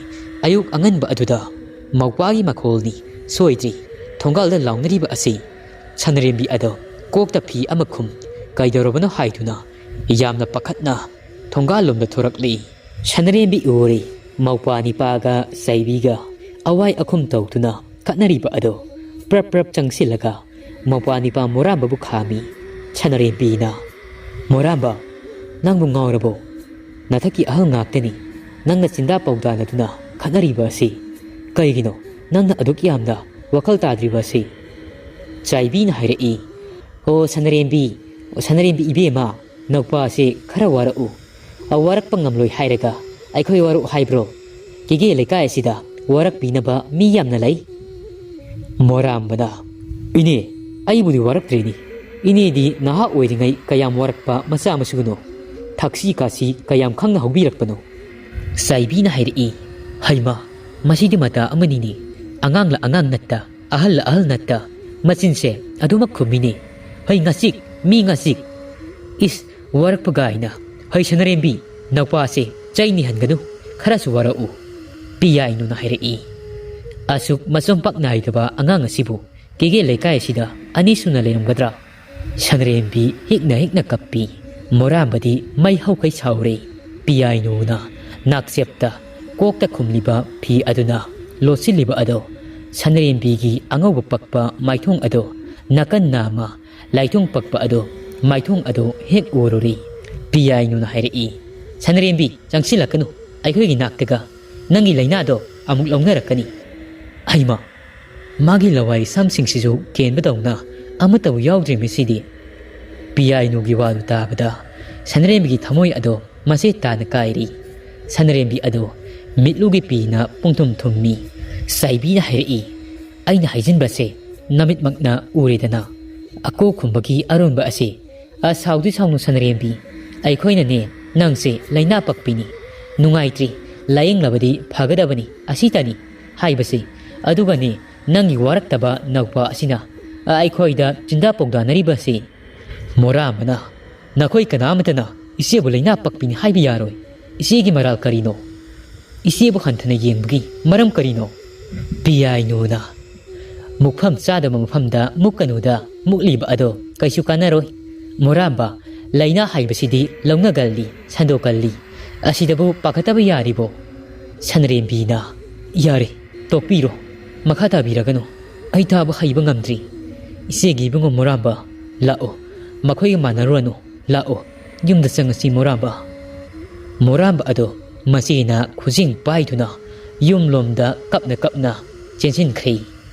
ꯑꯌꯨꯛ ꯑꯉꯟꯕ ꯑꯗꯨꯗ ꯃꯧꯄ꯭ꯋꯥꯒꯤ ꯃꯈꯣꯜꯅꯤ ꯁꯣꯏꯗ꯭ꯔꯤ꯫ ꯊꯣꯡꯒꯥꯜꯗ ꯂꯥꯎꯅꯔꯤꯕ ꯑꯁꯤ꯫ ꯁꯅꯔꯦꯝꯕꯤ ꯑꯗꯣ ꯀꯣꯛꯇ ꯐꯤ ꯑꯃ ꯈꯨꯝ, ꯀꯩꯗꯧꯔꯕꯅꯣ ꯍꯥꯏꯗꯨꯅ ꯌꯥꯝꯅ ꯄꯥꯈꯠꯅ ꯊꯣꯡꯒꯥꯜꯂꯣꯝꯗ ꯊꯣꯔꯛꯂꯤ꯫ ꯁꯅꯔꯦꯝꯕꯤ ꯎꯔꯤ ꯃꯧꯄ꯭ꯋꯥ ꯅꯤꯄꯥꯒ ꯆꯩꯕꯤꯒ ꯑꯋꯥꯏ ꯑꯈꯨꯝ ꯇꯧꯗꯨꯅ ꯈꯠꯅꯔꯤꯕ ꯑꯗꯣ ꯄ꯭ꯔꯞ ꯄ꯭ꯔꯞ ꯆꯪꯁꯤꯜꯂꯒ ꯃꯧꯄ꯭ꯋꯥ ꯅꯤꯄꯥ ꯃꯣꯔꯥꯝꯕꯕꯨ ꯈꯥꯝꯃꯤ꯫ ꯁꯅꯔꯦꯝꯕꯤꯅ, "ꯃꯣꯔꯥꯝꯕ, ꯅꯪꯕꯨ ꯉꯥꯎꯔꯕꯣ? ꯅꯊꯛꯀꯤ ꯑꯍꯜ ꯉꯥꯛꯇꯅꯤ ꯅꯪꯅ ꯆꯤꯟꯗꯥ ꯄꯥꯎꯗꯥꯅꯗꯨꯅ ꯈꯠꯅꯔꯤꯕ ꯑꯁꯤ꯫ ꯀꯩꯒꯤꯅꯣ? ꯅꯪꯅ ꯑꯗꯨꯛ ꯌꯥꯝꯅ ꯋꯥꯈꯜ ꯇꯥꯗ꯭ꯔꯤꯕ ꯑꯁꯤ?" ꯆꯥꯏꯕꯤꯅ ꯍꯥꯏꯔꯛꯏ, "ꯑꯣ ꯁꯅꯔꯦꯝꯕꯤ, ꯑꯣ ꯁꯅꯔꯦꯝꯕꯤ ꯏꯕꯦꯝꯃ, ꯅꯧꯄꯥꯁꯦ ꯈꯔ ꯋꯥꯔꯛꯎ꯫ ꯑ, ꯋꯥꯔꯛꯄ ꯉꯝꯂꯣꯏ ꯍꯥꯏꯔꯒ ꯑꯩꯈꯣꯏ ꯋꯥꯔꯛꯎ ꯍꯥꯏꯕ꯭ꯔꯣ? ꯀꯦꯒꯦ ꯂꯩꯀꯥꯏ ꯑꯁꯤꯗ ꯋꯥꯔꯛꯄꯤꯅꯕ ꯃꯤ ꯌꯥꯝꯅ ꯂꯩ꯫" ꯃꯣꯔꯥꯝꯕꯅ, "ꯏꯅꯦ, ꯑꯩꯕꯨꯗꯤ ꯋꯥꯔꯛꯇ꯭ꯔꯦꯅꯦ꯫ ꯏꯅꯦꯗꯤ ꯅꯍꯥ ꯑꯣꯏꯔꯤꯉꯩ ꯀꯌꯥꯝ ꯋꯥꯔꯛꯄ ꯃꯆꯥ ꯃꯁꯨꯅꯣ? ꯊꯛꯁꯤ ꯈꯥꯁꯤ ꯀꯌꯥꯝ ꯈꯪꯅ ꯍꯧꯕꯤꯔꯛꯄꯅꯣ?" ꯆꯥꯏꯕꯤꯅ ꯍꯥꯏꯔꯛꯏ, "ꯍꯩꯃꯥ, ꯃꯁꯤꯗꯤ ꯃꯇꯥ ꯑꯃꯅꯤꯅꯦ꯫ ꯑꯉꯥꯡꯂ ꯑꯉꯥꯡ ꯅꯠꯇ, ꯑꯍꯜꯂ ꯑꯍꯜ ꯅꯠꯇ, ꯃꯆꯤꯟꯁꯦ ꯑꯗꯨꯃꯛ ꯈꯨꯝꯃꯤꯅꯦ꯫ ꯍꯩ ꯉꯥꯆꯤꯛ, ꯃꯤ ꯉꯥꯆꯤꯛ꯫ ꯏꯁ, ꯋꯥꯔꯛꯄ ꯒꯥꯏꯅ꯫ ꯍꯩ ꯁꯅꯔꯦꯝꯕꯤ, ꯅꯧꯄꯥꯁꯦ ꯆꯩ ꯅꯤꯍꯟꯒꯅꯨ, ꯈꯔꯁꯨ ꯋꯥꯔꯛꯎ꯫" ꯄꯤꯌꯥꯏꯅꯨꯅ ꯍꯥꯏꯔꯛꯏ, "ꯑꯁꯨꯛ ꯃꯆꯣꯝꯄꯥꯛ ꯅꯥꯏꯗꯕ ꯑꯉꯥꯡ ꯑꯁꯤꯕꯨ ꯀꯦꯒꯦ ꯂꯩꯀꯥꯏ ꯑꯁꯤꯗ ꯑꯅꯤꯁꯨꯅ ꯂꯩꯔꯝꯒꯗ꯭ꯔꯥ?" ꯁꯅꯔꯦꯝꯕꯤ ꯍꯤꯛꯅ ꯍꯤꯛꯅ ꯀꯞꯄꯤ꯫ ꯃꯣꯔꯥꯝꯕꯗꯤ ꯃꯩ ꯍꯧꯈꯩ ꯁꯥꯎꯔꯦ꯫ ꯄꯤꯌꯥꯏꯅꯨꯅ ꯅꯥꯛꯆꯦꯞꯇ ꯀꯣꯛꯇ ꯈꯨꯝꯂꯤꯕ ꯐꯤ ꯑꯗꯨꯅ ꯂꯣꯠꯁꯤꯜꯂꯤꯕ ꯑꯗꯣ, ꯁꯅꯔꯦꯝꯕꯤꯒꯤ ꯑꯉꯧꯕ ꯄꯛꯄ ꯃꯥꯏꯊꯣꯡ ꯑꯗꯣ ꯅꯥꯀꯟ ꯅꯥꯝꯃ ꯂꯥꯏꯊꯣꯡ ꯄꯛꯄ ꯑꯗꯣ, ꯃꯥꯏꯊꯣꯡ ꯑꯗꯣ ꯍꯦꯛ ꯎꯔꯨꯔꯤ꯫ ꯄꯤꯌꯥꯏꯅꯨꯅ ꯍꯥꯏꯔꯛꯏ, "ꯁꯅꯔꯦꯝꯕꯤ, ꯆꯪꯁꯤꯜꯂꯛꯀꯅꯨ ꯑꯩꯈꯣꯏꯒꯤ ꯅꯥꯛꯇꯒ꯫ ꯅꯪꯒꯤ ꯂꯥꯏꯅꯥꯗꯣ ꯑꯃꯨꯛ ꯂꯧꯅꯔꯛꯀꯅꯤ꯫" ꯍꯩꯃꯥ! ꯃꯥꯒꯤ ꯂꯋꯥꯏ ꯁꯝꯁꯤꯡꯁꯤꯁꯨ ꯀꯦꯟꯕꯗꯧꯅ ꯑꯃꯠꯇꯕꯨ ꯌꯥꯎꯗ꯭ꯔꯦ ꯃꯁꯤꯗꯤ꯫ ꯄꯤꯌꯥꯏꯅꯨꯒꯤ ꯋꯥꯗꯨ ꯇꯥꯕꯗ ꯁꯅꯔꯦꯝꯕꯤꯒꯤ ꯊꯃꯣꯏ ꯑꯗꯣ ꯃꯆꯦꯠ ꯇꯥꯅ ꯀꯥꯏꯔꯤ꯫ ꯁꯅꯔꯦꯝꯕꯤ ꯑꯗꯣ ꯃꯤꯠꯂꯨꯒꯤ ꯄꯤꯅ ꯄꯨꯡꯊꯨꯝ ꯊꯨꯝꯃꯤ꯫ ꯆꯥꯏꯕꯤꯅ ꯍꯥꯏꯔꯛꯏ, "ꯑꯩꯅ ꯍꯥꯏꯖꯤꯟꯕꯁꯦ ꯅꯃꯤꯠꯃꯛꯅ ꯎꯔꯦꯗꯅ꯫ ꯑꯀꯣ ꯈꯨꯝꯕꯒꯤ ꯑꯔꯣꯟꯕ ꯑꯁꯤ꯫ ꯑ, ꯁꯥꯎꯗꯤ ꯁꯥꯎꯅꯨ ꯁꯅꯔꯦꯝꯕꯤ꯫ ꯑꯩꯈꯣꯏꯅꯅꯦ ꯅꯪꯁꯦ ꯂꯥꯏꯅꯥ ꯄꯛꯄꯤꯅꯤ꯫ ꯅꯨꯡꯉꯥꯏꯇ꯭ꯔꯤ, ꯂꯥꯌꯦꯡꯂꯕꯗꯤ ꯐꯒꯗꯕꯅꯤ, ꯑꯁꯤꯇꯅꯤ ꯍꯥꯏꯕꯁꯤ꯫ ꯑꯗꯨꯒꯅꯦ ꯅꯪꯒꯤ ꯋꯥꯔꯛꯇꯕ ꯅꯧꯄꯥ ꯑꯁꯤꯅ, ꯑ, ꯑꯩꯈꯣꯏꯗ ꯆꯤꯟꯗꯥ ꯄꯥꯎꯗꯥꯅꯔꯤꯕꯁꯤ꯫" ꯃꯣꯔꯥꯝꯕꯅ, "ꯅꯈꯣꯏ ꯀꯅꯥ ꯑꯃꯠꯇꯅ ꯏꯆꯦꯕꯨ ꯂꯥꯏꯅꯥ ꯄꯛꯄꯤꯅꯤ ꯍꯥꯏꯕ ꯌꯥꯔꯣꯏ꯫ ꯏꯆꯦꯒꯤ ꯃꯔꯥꯜ ꯀꯔꯤꯅꯣ? ꯏꯆꯦꯕꯨ ꯍꯟꯊꯅ ꯌꯦꯡꯕꯒꯤ ꯃꯔꯝ ꯀꯔꯤꯅꯣ?" ꯄꯤꯌꯥꯏꯅꯨꯅ, "ꯃꯨꯛꯐꯝ ꯆꯥꯗꯕ ꯃꯐꯝꯗ ꯃꯨꯛꯀꯅꯨꯗ, ꯃꯨꯛꯂꯤꯕ ꯑꯗꯣ ꯀꯩꯁꯨ ꯀꯥꯟꯅꯔꯣꯏ꯫ ꯃꯣꯔꯥꯝꯕ, ꯂꯥꯏꯅꯥ ꯍꯥꯏꯕꯁꯤꯗꯤ ꯂꯧꯅꯒꯜꯂꯤ, ꯁꯟꯗꯣꯛꯀꯜꯂꯤ꯫ ꯑꯁꯤꯗꯕꯨ ꯄꯥꯈꯠꯇꯕ ꯌꯥꯔꯤꯕꯣ?" ꯁꯅꯔꯦꯝꯕꯤꯅ, "ꯌꯥꯔꯦ, ꯇꯣꯛꯄꯤꯔꯣ꯫ ꯃꯈꯥ ꯇꯥꯕꯤꯔꯒꯅꯨ꯫ ꯑꯩ ꯇꯥꯕ ꯍꯩꯕ ꯉꯝꯗ꯭ꯔꯤ꯫ ꯏꯆꯦꯒꯤ ꯏꯕꯨꯡꯉꯣ ꯃꯣꯔꯥꯝꯕ, ꯂꯥꯛꯑꯣ꯫ ꯃꯈꯣꯏꯒ ꯃꯥꯟꯅꯔꯨꯔꯅꯨ꯫ ꯂꯥꯛꯑꯣ, ꯌꯨꯝꯗ ꯆꯪꯉꯁꯤ ꯃꯣꯔꯥꯝꯕ꯫" ꯃꯣꯔꯥꯝꯕ ꯑꯗꯣ ꯃꯆꯦꯅ ꯈꯨꯖꯤꯡ ꯄꯥꯏꯗꯨꯅ ꯌꯨꯝꯂꯣꯝꯗ ꯀꯞꯅ ꯀꯞꯅ ꯆꯦꯟꯁꯤꯟꯈ꯭ꯔꯦ꯫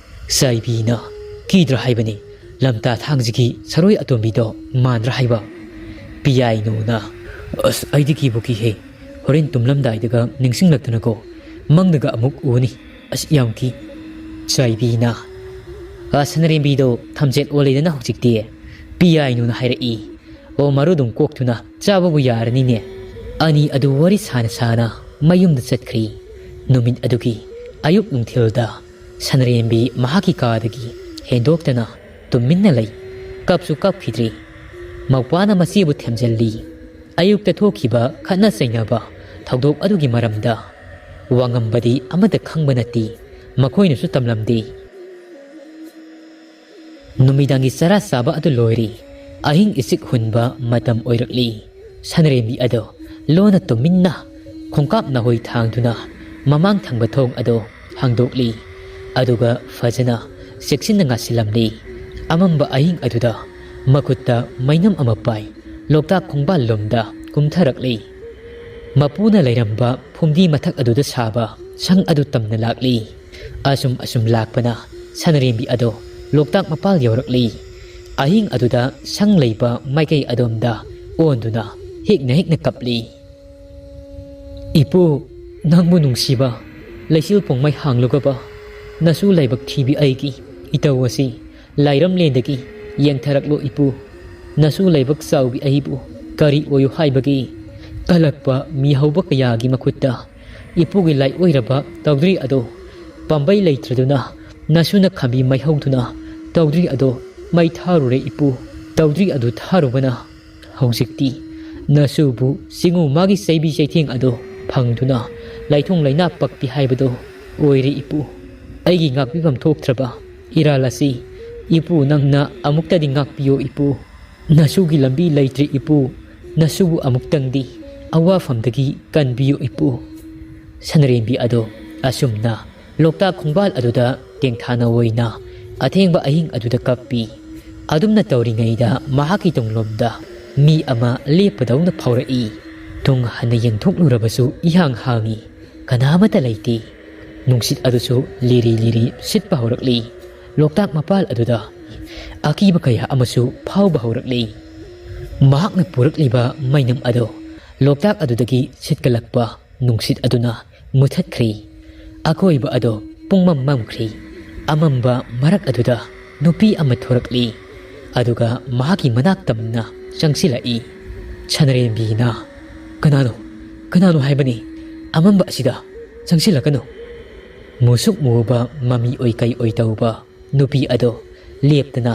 ꯆꯥꯏꯕꯤꯅ, "ꯀꯤꯗ꯭ꯔꯥ ꯍꯥꯏꯕꯅꯤ, ꯂꯝꯇꯥ ꯊꯥꯡꯖꯒꯤ ꯁꯔꯣꯏ ꯑꯇꯣꯝꯕꯤꯗꯣ ꯃꯥꯟꯗ꯭ꯔꯥ ꯍꯥꯏꯕ?" ꯄꯤꯌꯥꯏꯅꯨꯅ, "ꯑꯁ, ꯑꯩꯗꯤ ꯀꯤꯕꯨ ꯀꯤꯍꯦ꯫ ꯍꯣꯔꯦꯟ ꯇꯨꯝꯂꯝꯗꯥꯏꯗꯒ ꯅꯤꯡꯁꯤꯡꯂꯛꯇꯅꯀꯣ, ꯃꯪꯗꯒ ꯑꯃꯨꯛ ꯎꯅꯤ꯫ ꯑꯁ, ꯌꯥꯝ ꯀꯤ꯫" ꯆꯥꯏꯕꯤꯅ, "ꯑ, ꯁꯅꯔꯦꯝꯕꯤꯗꯣ ꯊꯝꯆꯦꯠ ꯑꯣꯜꯂꯦꯗꯅ ꯍꯧꯖꯤꯛꯇꯤ꯫ ꯄꯤꯌꯥꯏꯅꯨꯅ ꯍꯥꯏꯔꯛꯏ꯫ ꯑꯣ, ꯃꯔꯨꯗꯨꯝ ꯀꯣꯛꯇꯨꯅ ꯆꯥꯕꯕꯨ ꯌꯥꯔꯅꯤꯅꯦ꯫" ꯑꯅꯤ ꯑꯗꯨ ꯋꯥꯔꯤ ꯁꯥꯅ ꯁꯥꯅ ꯃꯌꯨꯝꯗ ꯆꯠꯈ꯭ꯔꯤ꯫ ꯅꯨꯃꯤꯠ ꯑꯗꯨꯒꯤ ꯑꯌꯨꯛ ꯅꯨꯡꯊꯤꯜꯗ ꯁꯅꯔꯦꯝꯕꯤ ꯃꯍꯥꯛꯀꯤ ꯀꯥꯗꯒꯤ ꯍꯦꯟꯗꯣꯛꯇꯅ ꯇꯨꯃꯤꯟꯅ ꯂꯩ꯫ ꯀꯞꯁꯨ ꯀꯞꯈꯤꯗ꯭ꯔꯤ꯫ ꯃꯧꯄ꯭ꯋꯥꯅ ꯃꯆꯦꯕꯨ ꯊꯦꯝꯖꯤꯜꯂꯤ꯫ ꯑꯌꯨꯛꯇ ꯊꯣꯛꯈꯤꯕ ꯈꯠꯅ ꯆꯩꯅꯕ ꯊꯧꯗꯣꯛ ꯑꯗꯨꯒꯤ ꯃꯔꯝꯗ ꯋꯥꯉꯝꯕꯗꯤ ꯑꯃꯠꯇ ꯈꯪꯕ ꯅꯠꯇꯦ꯫ ꯃꯈꯣꯏꯅꯁꯨ ꯇꯝꯂꯝꯗꯦ꯫ ꯅꯨꯃꯤꯗꯥꯡꯒꯤ ꯆꯔꯥ ꯆꯥꯕ ꯑꯗꯨ ꯂꯣꯏꯔꯦ꯫ ꯑꯍꯤꯡ ꯏꯆꯤꯛ ꯍꯨꯟꯕ ꯃꯇꯝ ꯑꯣꯏꯔꯛꯂꯤ꯫ ꯁꯅꯔꯦꯝꯕꯤ ꯑꯗꯣ ꯂꯣꯟꯅ ꯇꯨꯃꯤꯟꯅ ꯈꯣꯡꯀꯥꯞ ꯅꯥꯍꯣꯏ ꯊꯥꯡꯗꯨꯅ ꯃꯃꯥꯡ ꯊꯪꯕ ꯊꯣꯡ ꯑꯗꯣ ꯍꯥꯡꯗꯣꯛꯂꯤ꯫ ꯑꯗꯨꯒ ꯐꯖꯅ ꯆꯦꯛꯁꯤꯟꯅ ꯉꯥꯁꯤꯜꯂꯝꯂꯤ꯫ ꯑꯃꯝꯕ ꯑꯍꯤꯡ ꯑꯗꯨꯗ ꯃꯈꯨꯠꯇ ꯃꯩꯅꯝ ꯑꯃ ꯄꯥꯏ ꯂꯣꯛꯇꯥꯛ ꯈꯣꯡꯕꯥꯜ ꯂꯣꯝꯗ ꯀꯨꯝꯊꯔꯛꯂꯤ꯫ ꯃꯄꯨꯅ ꯂꯩꯔꯝꯕ ꯐꯨꯝꯗꯤ ꯃꯊꯛ ꯑꯗꯨꯗ ꯁꯥꯕ ꯁꯪ ꯑꯗꯨ ꯇꯝꯅ ꯂꯥꯛꯂꯤ꯫ ꯑꯁꯨꯝ ꯑꯁꯨꯝ ꯂꯥꯛꯄꯅ ꯁꯅꯔꯦꯝꯕꯤ ꯑꯗꯣ ꯂꯣꯛꯇꯥꯛ ꯃꯄꯥꯜ ꯌꯧꯔꯛꯂꯤ꯫ ꯑꯍꯤꯡ ꯑꯗꯨꯗ ꯁꯪ ꯂꯩꯕ ꯃꯥꯏꯀꯩ ꯑꯗꯣꯝꯗ ꯑꯣꯟꯗꯨꯅ ꯍꯦꯛꯅ ꯍꯦꯛꯅ ꯀꯞꯂꯤ꯫ "ꯏꯄꯨ, ꯅꯪꯕꯨ ꯅꯨꯡꯁꯤꯕ ꯂꯩꯆꯤꯜ ꯄꯣꯡꯃꯩ ꯍꯥꯡꯂꯨꯒꯕ ꯅꯁꯨ ꯂꯥꯏꯕꯛ ꯊꯤꯕꯤ ꯑꯩꯒꯤ ꯏꯇꯧ ꯑꯁꯤ ꯂꯥꯏꯔꯝꯂꯦꯟꯗꯒꯤ ꯌꯦꯡꯊꯔꯛꯂꯣ ꯏꯄꯨ꯫ ꯅꯁꯨ ꯂꯥꯏꯕꯛ ꯆꯥꯎꯕꯤ ꯑꯩꯕꯨ ꯀꯔꯤ ꯑꯣꯏꯌꯨ ꯍꯥꯏꯕꯒꯦ?" ꯀꯜꯂꯛꯄ ꯃꯤꯍꯧꯕ ꯀꯌꯥꯒꯤ ꯃꯈꯨꯠꯇ ꯏꯄꯨꯒꯤ ꯂꯥꯏꯑꯣꯏꯔꯕ ꯇꯧꯗ꯭ꯔꯤ ꯑꯗꯣ ꯄꯥꯝꯕꯩ ꯂꯩꯇ꯭ꯔꯗꯨꯅ ꯅꯁꯨꯅ ꯈꯝꯕꯤ ꯃꯩꯍꯧꯗꯨꯅ ꯇꯧꯗ꯭ꯔꯤ ꯑꯗꯣ ꯃꯩ ꯊꯥꯔꯨꯔꯦ ꯏꯄꯨ꯫ ꯇꯧꯗ꯭ꯔꯤ ꯑꯗꯨ ꯊꯥꯔꯨꯕꯅ ꯍꯧꯖꯤꯛꯇꯤ ꯅꯁꯨꯕꯨ ꯆꯤꯡꯉꯨ ꯃꯥꯒꯤ ꯆꯩꯕꯤ ꯆꯩꯊꯦꯡ ꯑꯗꯣ ꯐꯪꯗꯨꯅ ꯂꯥꯏꯊꯨꯡ ꯂꯩꯅꯥ ꯄꯛꯄꯤ ꯍꯥꯏꯕꯗꯣ ꯑꯣꯏꯔꯦ ꯏꯄꯨ꯫ ꯑꯩꯒꯤ ꯉꯥꯛꯄꯤꯐꯝ ꯊꯣꯛꯇ꯭ꯔꯕ ꯏꯔꯥꯜ ꯑꯁꯤ ꯏꯄꯨ ꯅꯪꯅ ꯑꯃꯨꯛꯇꯗꯤ ꯉꯥꯛꯄꯤꯌꯣ ꯏꯄꯨ꯫ ꯅꯁꯨꯒꯤ ꯂꯝꯕꯤ ꯂꯩꯇ꯭ꯔꯦ ꯏꯄꯨ꯫ ꯅꯁꯨꯕꯨ ꯑꯃꯨꯛꯇꯪꯗꯤ ꯑꯋꯥꯐꯝꯗꯒꯤ ꯀꯟꯕꯤꯌꯨ ꯏꯄꯨ꯫ ꯁꯅꯔꯦꯝꯕꯤ ꯑꯗꯣ ꯑꯁꯨꯝꯅ ꯂꯣꯛꯇꯥꯛ ꯈꯣꯡꯕꯥꯜ ꯑꯗꯨꯗ ꯇꯦꯡꯊꯥꯅ ꯑꯣꯏꯅ ꯑꯊꯦꯡꯕ ꯑꯍꯤꯡ ꯑꯗꯨꯗ ꯀꯞꯄꯤ꯫ ꯑꯗꯨꯝꯅ ꯇꯧꯔꯤꯉꯩꯗ ꯃꯍꯥꯛꯀꯤ ꯇꯨꯡꯂꯣꯝꯗ ꯃꯤ ꯑꯃ ꯂꯦꯞꯄꯗꯧꯅ ꯐꯥꯎꯔꯛꯏ꯫ ꯇꯨꯡ ꯍꯟꯅ ꯌꯦꯡꯊꯣꯛꯂꯨꯔꯕꯁꯨ ꯏꯍꯥꯡ ꯍꯥꯡꯏ꯫ ꯀꯅꯥ ꯑꯃꯠꯇ ꯂꯩꯇꯦ꯫ ꯅꯨꯡꯁꯤꯠ ꯑꯗꯨꯁꯨ ꯂꯤꯔꯤ ꯂꯤꯔꯤ ꯁꯤꯠꯄ ꯍꯧꯔꯛꯂꯤ꯫ ꯂꯣꯛꯇꯥꯛ ꯃꯄꯥꯜ ꯑꯗꯨꯗ ꯑꯀꯤꯕ ꯀꯌꯥ ꯑꯃꯁꯨ ꯐꯥꯎꯕ ꯍꯧꯔꯛꯂꯤ꯫ ꯃꯍꯥꯛꯅ ꯄꯨꯔꯛꯂꯤꯕ ꯃꯩꯅꯝ ꯑꯗꯣ ꯂꯣꯛꯇꯥꯛ ꯑꯗꯨꯗꯒꯤ ꯁꯤꯠꯀꯠꯂꯛꯄ ꯅꯨꯡꯁꯤꯠ ꯑꯗꯨꯅ ꯃꯨꯊꯠꯈ꯭ꯔꯤ꯫ ꯑꯀꯣꯏꯕ ꯑꯗꯣ ꯄꯨꯡꯃꯝ ꯃꯝꯈ꯭ꯔꯤ꯫ ꯑꯃꯝꯕ ꯃꯔꯛ ꯑꯗꯨꯗ ꯅꯨꯄꯤ ꯑꯃ ꯊꯣꯔꯛꯂꯤ꯫ ꯑꯗꯨꯒ ꯃꯍꯥꯛꯀꯤ ꯃꯅꯥꯛ ꯇꯝꯅ ꯆꯪꯁꯤꯜꯂꯛꯏ꯫ ꯁꯅꯔꯦꯝꯕꯤꯅ, "ꯀꯅꯥꯅꯣ? ꯀꯅꯥꯅꯣ ꯍꯥꯏꯕꯅꯤ? ꯑꯃꯝꯕ ꯑꯁꯤꯗ ꯆꯪꯁꯤꯜꯂꯛꯀꯅꯨ!" ꯃꯨꯁꯨꯛ ꯃꯨꯕ ꯃꯃꯤ ꯑꯣꯏ ꯀꯩ ꯑꯣꯏ ꯇꯧꯕ ꯅꯨꯄꯤ ꯑꯗꯣ ꯂꯦꯞꯇꯅ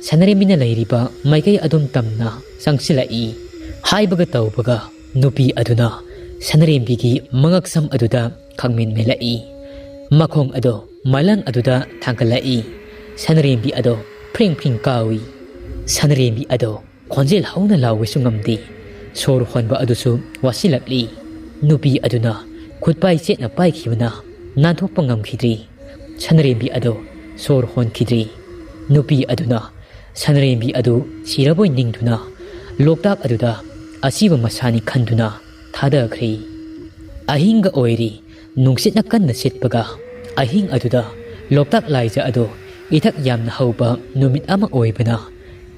ꯁꯅꯔꯦꯝꯕꯤꯅ ꯂꯩꯔꯤꯕ ꯃꯥꯏꯀꯩ ꯑꯗꯨꯝ ꯇꯝꯅ ꯆꯪꯁꯤꯜꯂꯛꯏ꯫ ꯍꯥꯏꯕꯒ ꯇꯧꯕꯒ ꯅꯨꯄꯤ ꯑꯗꯨꯅ ꯁꯅꯔꯦꯝꯕꯤꯒꯤ ꯃꯉꯛꯁꯝ ꯑꯗꯨꯗ ꯈꯪꯃꯦꯟ ꯃꯦꯜꯂꯛꯏ꯫ ꯃꯈꯣꯡ ꯑꯗꯣ ꯃꯂꯪ ꯑꯗꯨꯗ ꯊꯥꯡꯒꯠꯂꯛꯏ꯫ ꯁꯅꯔꯦꯝꯕꯤ ꯑꯗꯣ ꯐ꯭ꯔꯤꯡ ꯐ꯭ꯔꯤꯡ ꯀꯥꯎꯏ꯫ ꯁꯅꯔꯦꯝꯕꯤ ꯑꯗꯣ ꯈꯣꯟꯖꯦꯜ ꯍꯧꯅ ꯂꯥꯎꯕꯁꯨ ꯉꯝꯗꯦ꯫ ꯁꯣꯔ ꯍꯣꯟꯕ ꯑꯗꯨꯁꯨ ꯋꯥꯁꯤꯜꯂꯛꯂꯤ꯫ ꯅꯨꯄꯤ ꯑꯗꯨꯅ ꯈꯨꯠꯄꯥꯏ ꯆꯦꯠꯅ ꯄꯥꯏꯈꯤꯕꯅ ꯅꯥꯟꯊꯣꯛꯄ ꯉꯝꯈꯤꯗ꯭ꯔꯤ꯫ ꯁꯅꯔꯦꯝꯕꯤ ꯑꯗꯨ ꯁꯣꯔ ꯍꯣꯟꯈꯤꯗ꯭ꯔꯤ꯫ ꯅꯨꯄꯤ ꯑꯗꯨꯅ ꯁꯅꯔꯦꯝꯕꯤ ꯑꯗꯨ ꯁꯤꯔꯕꯣꯏ ꯅꯤꯡꯗꯨꯅ ꯂꯣꯛꯇꯥꯛ ꯑꯗꯨꯗ ꯑꯁꯤꯕ ꯃꯁꯥꯅꯤ ꯈꯟꯗꯨꯅ ꯊꯥꯗꯈ꯭ꯔꯦ꯫ ꯑꯍꯤꯡꯒ ꯑꯣꯏꯔꯤ꯫ ꯅꯨꯡꯁꯤꯠꯅ ꯀꯟꯅ ꯁꯤꯠꯄꯒ ꯑꯍꯤꯡ ꯑꯗꯨꯗ ꯂꯣꯛꯇꯥꯛ ꯂꯥꯏꯖ ꯑꯗꯨ ꯏꯊꯛ ꯌꯥꯝꯅ ꯍꯧꯕ ꯅꯨꯃꯤꯠ ꯑꯃ ꯑꯣꯏꯕꯅ